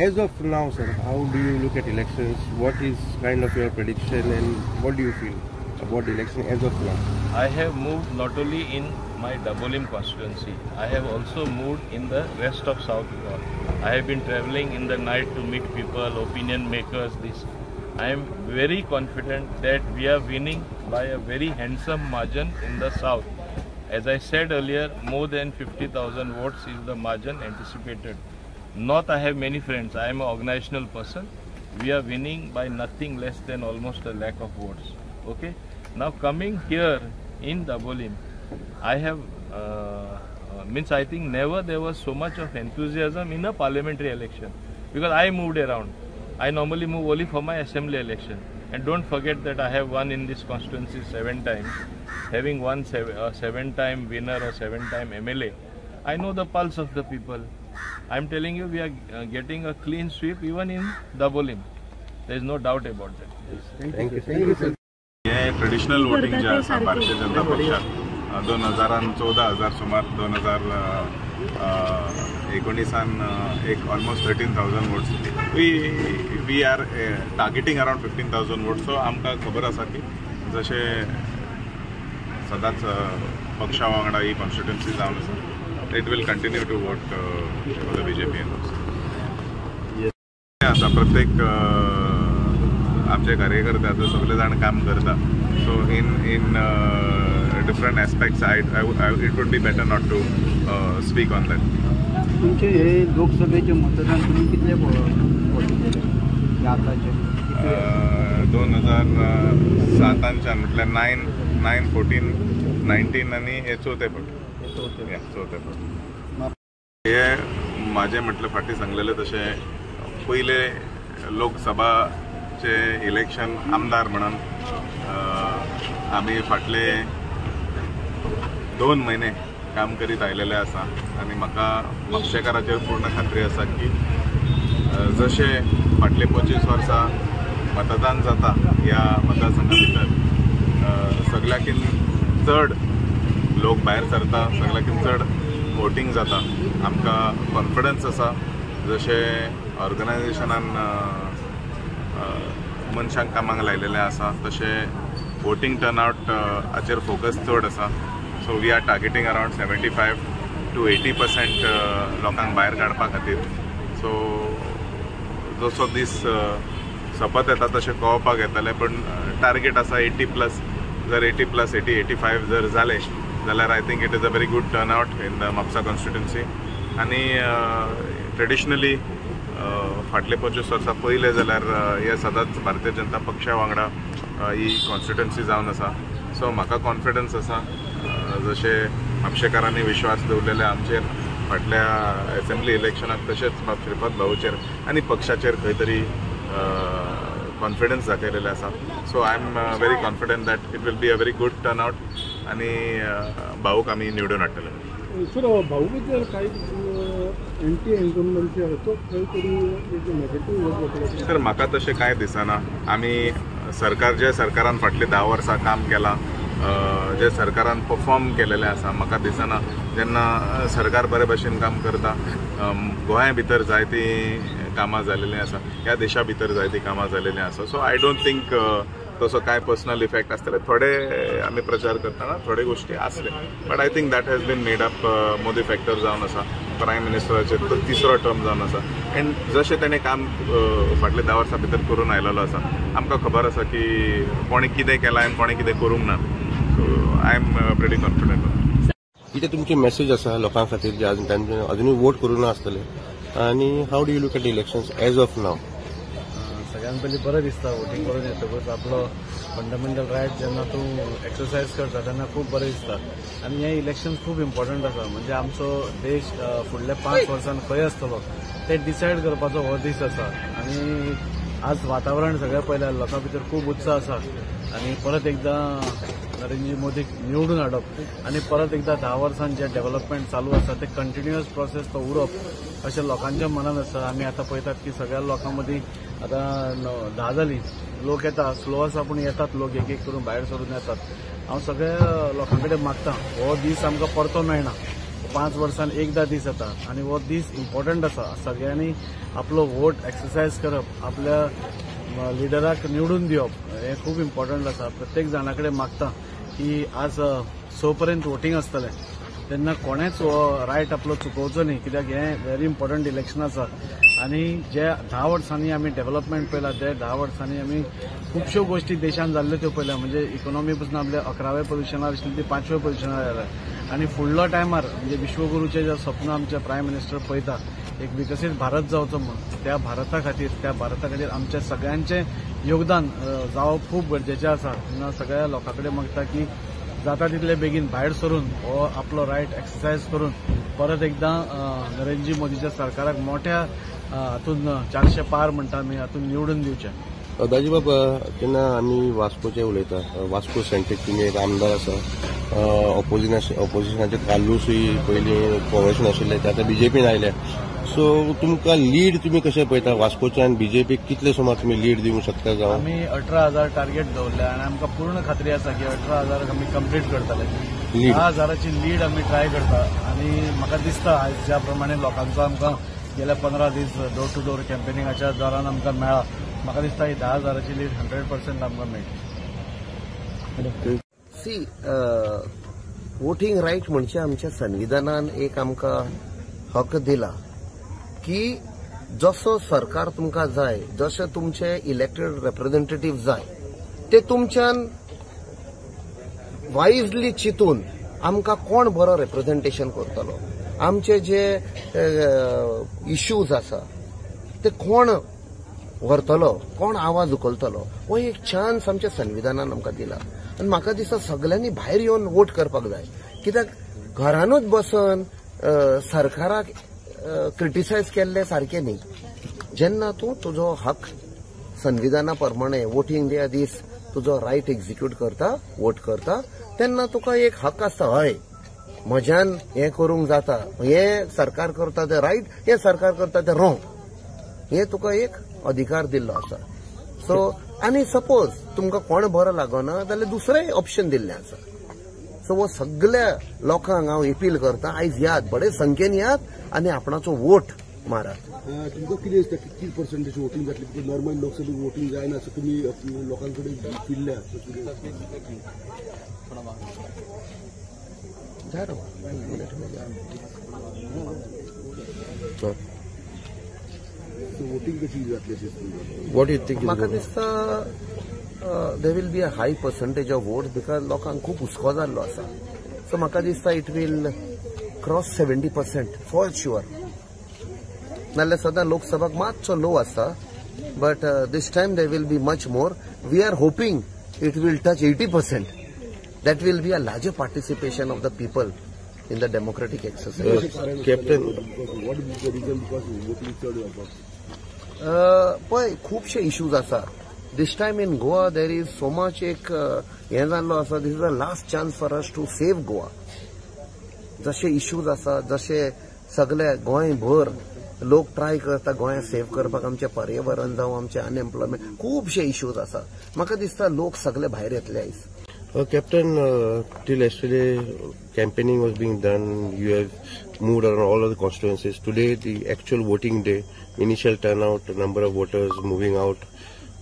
As of now, sir, how do you look at elections? What is kind of your prediction and what do you feel about the election as of now? I have moved not only in my Dabolim constituency, I have also moved in the rest of South Goa. I have been traveling in the night to meet people, opinion makers, this. I am very confident that we are winning by a very handsome margin in the South. As I said earlier, more than 50,000 votes is the margin anticipated. North, I have many friends. I am an organizational person. We are winning by nothing less than almost a lakh of votes. Okay. Now coming here in Dabolim, I have means I think never there was so much of enthusiasm in a parliamentary election, because I moved around. I normally move only for my assembly election. And don't forget that I have won in this constituency 7 times. Having won a 7-time winner or 7-time MLA, I know the pulse of the people. I am telling you, we are getting a clean sweep even in Dabolim. There is no doubt about that. Yes. Thank you. Thank you, sir. हे traditional voting जे आसा भारतीय जनता पक्षाक 2000 14,000 सुमार 2019 एक almost 13,000 votes. We are targeting around 15,000 votes. So आमकां खबर आसा की जशें सदांच पक्षा वांगडा ही कॉन्स्टिट्युएन्सी जावन आसा, it will continue to vote for the BJP. आसा, प्रत्येक आमचे कार्यकर्ते आसा, सगळे जाण काम करता. So in in different aspects I it would be better not to speak on that. तुमचे हे लोकसभेचे मतदान तुम्ही कितले केले आताचे? 2007 म्हटल्यार 9, 9, 14, 19 आनी हे चवथे फावट, चवथे फावट. हे म्हाजें म्हटलें फाटीं सांगलेलें तशें पयले लोकसभाचे इलेक्शन आमदार म्हणून आमी फाटले 2 म्हयने काम करीत आयलेले आसा आनी म्हाका म्हापशेकाराचेर पूर्ण खात्री आसा की जशें फाटले 25 वर्सां मतदान जाता ह्या मतदारसंघा भितर सगळ्याकीन चड लोक भायर सरता, सगळ्याकीन चड वोटींग जाता. आमकां कॉन्फिडन्स आसा जशें ऑर्गनायजेशनान मनशांक कामाक लायलेलें आसा तशें वोटींग टर्नआवट हाचेर फोकस चड आसा. So we are targeting around 75 to 80% लोकांक भायर काडपा खातीर. सो जसो दीस सोंपत येता तशें कळोवपाक येतलें, पूण टार्गेट आसा 80+. जर 80+, 80, 85 जर जाले जाल्यार I think it is a very good turn out in the Mapusa constituency. आनी ट्रेडिशनली फाटले 25 वर्सां पयलें जाल्यार हे सदांच भारतीय जनता पक्षा वांगडा ही कॉन्स्टिट्युएन्सी जावन आसा. सो म्हाका कॉन्फिडन्स आसा जशें म्हापशेकारांनी विश्वास दवरलेले आमचेर फाटल्या एसेंब्ली इलेक्शनाक, तशेंच बाब श्रीपाद भाऊचेर आनी पक्षाचेर खंय तरी कॉन्फिडन्स दाखयलेलें आसा. So I am very confident that it will be a very good turn out आनी भाऊक आमी निवडून हाडटले. सर, भाऊ बद्दल काही एंटी इन्कम्बन्सी आसा तो खंय तरी एक नेगेटीव वोट वतलो? सर, म्हाका तशें कांय दिसना. आमी सरकार जे सरकारान फाटले 10 वर्सां काम केलां, जे सरकारान परफॉर्म केलेलें आसा, म्हाका दिसना जेन्ना सरकार बरे भशेन काम करता, गोंया भितर जायतीं कामां जालेलीं आसा, ह्या देशा भितर जायतीं कामां जालेलीं आसा. सो I don't think तसो कांय पर्सनल इफेक्ट आसतले. थोडे आमी प्रचार करतना थोडे गोश्टी आसले, but I think that has been made up. Modi factor जावन आसा, प्रायम मिनिस्टराचेर तो तिसरो टर्म जावन आसा एंड जशें तेणें काम फाटले 10 वर्सां भितर करून आयलेलो आसा, आमकां खबर आसा की कोणें कितें केलां आनी कोणें कितें करूंक ना. So I am pretty confident. कितें तुमची मेसेज आसा लोकां खातीर जे अजुनूय वोट करूं ना आसतले, आनी how do you look at elections as of now? सगळ्यान पयलीं बरें दिसता वोटींग करून येतकूच. आपलो फंडामेंटल रायट जेन्ना तूं एक्सरसायज करता तेन्ना खूब बरें दिसता. आनी हें इलेक्शन खूब इम्पॉर्टंट आसा, म्हणजे आमचो देश फुडल्या 5 वर्सांत खंय आसतलो तें डिसायड करपाचो हो दीस आसा. आनी आज वातावरण सगळें पळयल्यार लोकां भितर खूब उत्साह आसा आनी परत एकदां नरेंद्र मोदीक निवडून हाडप आनी परत एकदां 10 वर्सांत जें डेव्हलपमेंट चालू आसा तें कंटिन्युअस प्रोसेस तो उरप अशें लोकांच्या मनान आसा. आमी आतां पळयतात की सगळ्या लोकां मदीं आतां 10 जालीं, लोक येता, स्लो आसा पूण येतात लोक, एक एक करून भायर सरून येतात. हांव सगळ्या लोकां कडेन मागता, हो दीस आमकां परतो मेळना, 5 वर्सांत एकदां दीस येता आनी हो दीस इम्पॉर्टंट आसा. सगळ्यांनी आपलो वोट एक्सरसायज करप, आपल्या लिडराक निवडून दिवप हें खूब इम्पॉर्टंट आसा. प्रत्येक जाणा कडेन मागता की आज 6 पर्यंत वोटींग आसतलें तेन्ना कोणेच हो रायट आपलो चुकोवचो न्ही, कित्याक हें व्हेरी इम्पॉर्टंट इलेक्शन आसा. आनी जे 10 वर्सांनी आमी डेव्हलपमेंट पळयला, ते 10 वर्सांनी आमी खुबश्यो गोश्टी देशान जाल्ल्यो त्यो पळयल्या. म्हणजे इकॉनॉमी पसून आपल्या 11व्या पोजिशनार आशिल्ली ती 5व्या पोजिशनार आयल्या. आनी फुडलो टायमार म्हणजे विश्वगुरूचें जें स्वप्न आमचे प्रायम मिनिस्टर पळयता, एक विकसीत भारत जावचो म्हूण, त्या भारता खातीर आमच्या सगळ्यांचें योगदान जावप खूब गरजेचें आसा. तेन्ना सगळ्या लोकां कडेन मागता की जाता तितले बेगीन भायर सरून हो आपलो रायट एक्सरसायज करून परत एकदां नरेंद्र मोदीच्या सरकाराक मोठ्या हातून 400 पार म्हणटा आमी हातून निवडून दिवचें. दाजीबाब, जेन्ना आमी वास्कोचें उलयता, वास्को सेंट्रीक तुमी एक आमदार आसा, ऑपोजिशनाचे कार्लूसूय पयलीं काँग्रेसीन आशिल्ले, ते आतां बीजेपीन आयल्या. सो तुमकां लीड तुमी कशें पळयता वास्कोच्यान बीजेपीक कितले सुमार तुमी लीड दिवंक शकता? जावं आमी 18,000 टार्गेट दवरल्या आनी आमकां पूर्ण खात्री आसा की 18,000 आमी कंप्लीट करतले. 10,000ची लीड आमी ट्राय करता आनी म्हाका दिसता आयज ज्या प्रमाणे लोकांचो आमकां गेल्या 15 दीस डोर टू डोर कॅम्पेनिंगाच्या दौरान आमकां मेळ्ळा, म्हाका दिसता ही 10,000ची लीड 100% आमकां मेळटली. सी, वोटींग रायट म्हणजे आमच्या संविधानान एक आमकां हक दिला की जसो सरकार तुमकां जाय, जशें तुमचे इलेक्टेड रिप्रेझेंटेटिव्ह जाय, ते तुमच्यान वायजली चिंतून आमकां कोण बरो रिप्रेझेंटेशन करतलो, आमचे जे इश्यूज आसा ते कोण व्हरतलो, कोण आवाज उखलतलो, हो एक चान्स आमच्या संविधानान आमकां दिला. आनी म्हाका दिसता सगल्यांनी भायर येवन वोट करपाक जाय, कित्याक घरानूच बसून सरकाराक क्रिटिसायज केल्ले सारकें न्ही. जेन्ना तूं तुजो हक संविधाना प्रमाणे वोटींग डे दीस तुजो रायट एक्झिक्यूट करता, वोट करता, तेन्ना तुका एक हक आसता, हय म्हज्यान हें करूंक जाता, हें सरकार करता तें रायट, हें सरकार करता तें रॉंग, हें तुका एक अधिकार दिल्लो आसा. सो आनी सपोज तुमकां कोण बरो लागना जाल्यार दुसरें ऑप्शन दिल्लें आसा. सो हो सगळ्या लोकांक हांव अपील करता, आयज यात, बरे संख्येन यात आनी आपणाचो वोट मारात. तुमकां कितें दिसता कितली पर्संटेज वोटींग जातली? कित्याक नॉर्मल लोकसभेक वोटींग जायना, सो तुमी लोकां कडेन फिरल्या. वोटींग कशी जातली अशें दिसता? What you think? म्हाका दिसता there will be a high percentage of vote, because लोकांक खूब हुस्को जाल्लो आसा. सो म्हाका दिसता it will cross 70% for sure. नाल्यार सदां लोकसभाक मातसो लो आसता, but this time there will be much more. We are hoping it will touch 80%. That will be a larger participation of the people in the democratic exercise. Captain, what is the reason because voting चड जावपाक? पळय खुबशे issues आसा. This time in Goa there is so much एक हें जाल्लो आसा, this is the last chance for us to save Goa. जशे इश्यूज आसा, जशे सगळे गोंयभर लोक ट्राय करता गोंय सेव करपाक, आमचें पर्यावरण जावं, आमचें अनएम्प्लॉयमेंट, खुबशे इश्यूज आसा. म्हाका दिसता लोक सगळे भायर येतले आयज. Captain, till yesterday campaigning was being done. You have moved around all of the constituencies. Today, the actual voting day, initial turnout, number of voters moving out.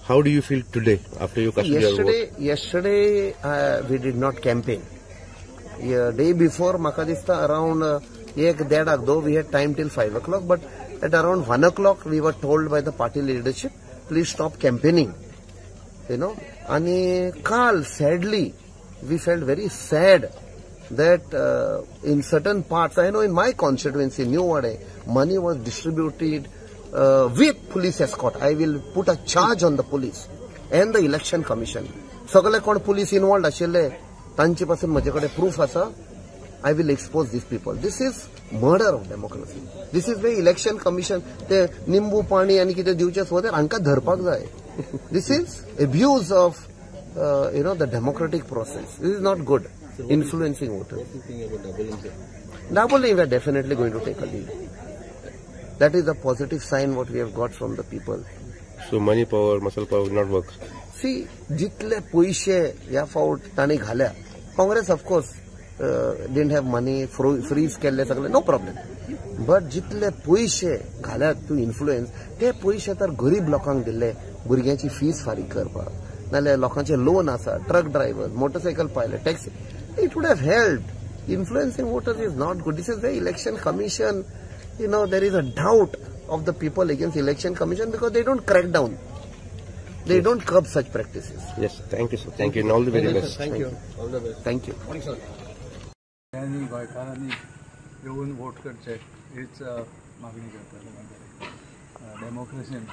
How do you feel today after you cast your vote? Yesterday we did not campaign. Day before, म्हाका दिसता around 1:30, though we had time till 5 o'clock, but at around 1 o'clock we were told by the party leadership, please stop campaigning. You know, and काल sadly we felt very sad that in certain parts, I know in my constituency, New Vade, money was distributed with police escort. I will put a charge on the police and the election commission. सगळे कोण police involved आशिल्ले तांचे पासून म्हजे कडेन proof आसा. I will expose these people. This is murder of democracy. This is the election commission. ते निंबू पाणी आनी कितें दिवचें सुद्दां हांकां धरपाक जाय. This is abuse of the democratic process. This is not good. Influencing voters. Dabolim, we are definitely going to take a lead. That is a positive sign what we have got from the people. So money power, muscle power will not work. See, जितले पैशे ह्या फावट तांणी घाल्या, Congress of course didn't have money, freeze केल्ले सगळे, no problem. But जितले पैशे घाल्यात टू इन्फ्लुएन्स, ते पैशे तर गरीब लोकांक दिल्ले, भुरग्यांची फीस फारीक करपाक, नाल्यार लोकांचे लोन आसा, truck driver, motorcycle pilot, taxi, it would have helped. Influencing voters is not good. This is the election commission. You know, there is a doubt of the people against election commission because they don't crack down. They don't curb such practices. Yes, thank you, sir. Thank you and all the very best. Thank you. All the best. Thank you. Morning, sir. सगळ्यांनी गोंयकारांनी येवन vote करचे हीच मागणी करता लोकां कडेन. डेमोक्रेसीन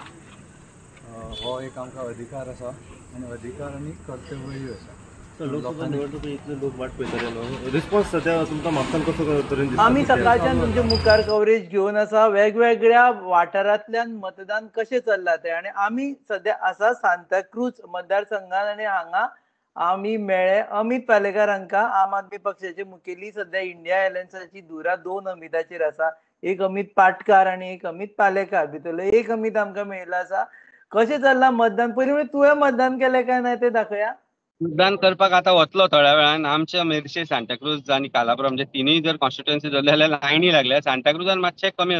हो एक आमकां अधिकार आसा आनी अधिकार आनी कर्तव्यूय आसा. लोकसभा निवडणुकीत इतले लोक वाट पळयताले न्हू, रिस्पॉन्स सध्या तुमकां म्हापसान कसो तरेन दिसता? आमी सकाळच्यान तुमच्या मुखार कवरेज घेवन आसा वेगवेगळ्या वाठारांतल्यान मतदान कशें चल्लां तें, आनी आमी सद्या आसा सांताक्रूज मतदारसंघान आनी हांगा आमी मेळ्ळे अमित पालेकार हांकां, आम आदमी पक्षाचे मुखेली. सद्या इंडिया एलायन्साची धुरा 2 अमिताचेर आसा, एक अमित पाटकार आनी एक अमित पालेकार. भितरलो एक अमित आमकां मेळिल्लो आसा. कशें चल्लां मतदान? पयलीं म्हणजे तुवें मतदान केलें काय ना तें दाखया. मतदान करपाक आतां वतलो थोड्या वेळान. आमच्या मेरशे, सांताक्रूज आनी कालापुरा म्हणजे तिनूय जर कॉन्स्टिट्युएन्सी धरले जाल्यार लायनी लागल्या. सांताक्रुजान मातशें कमी आसा.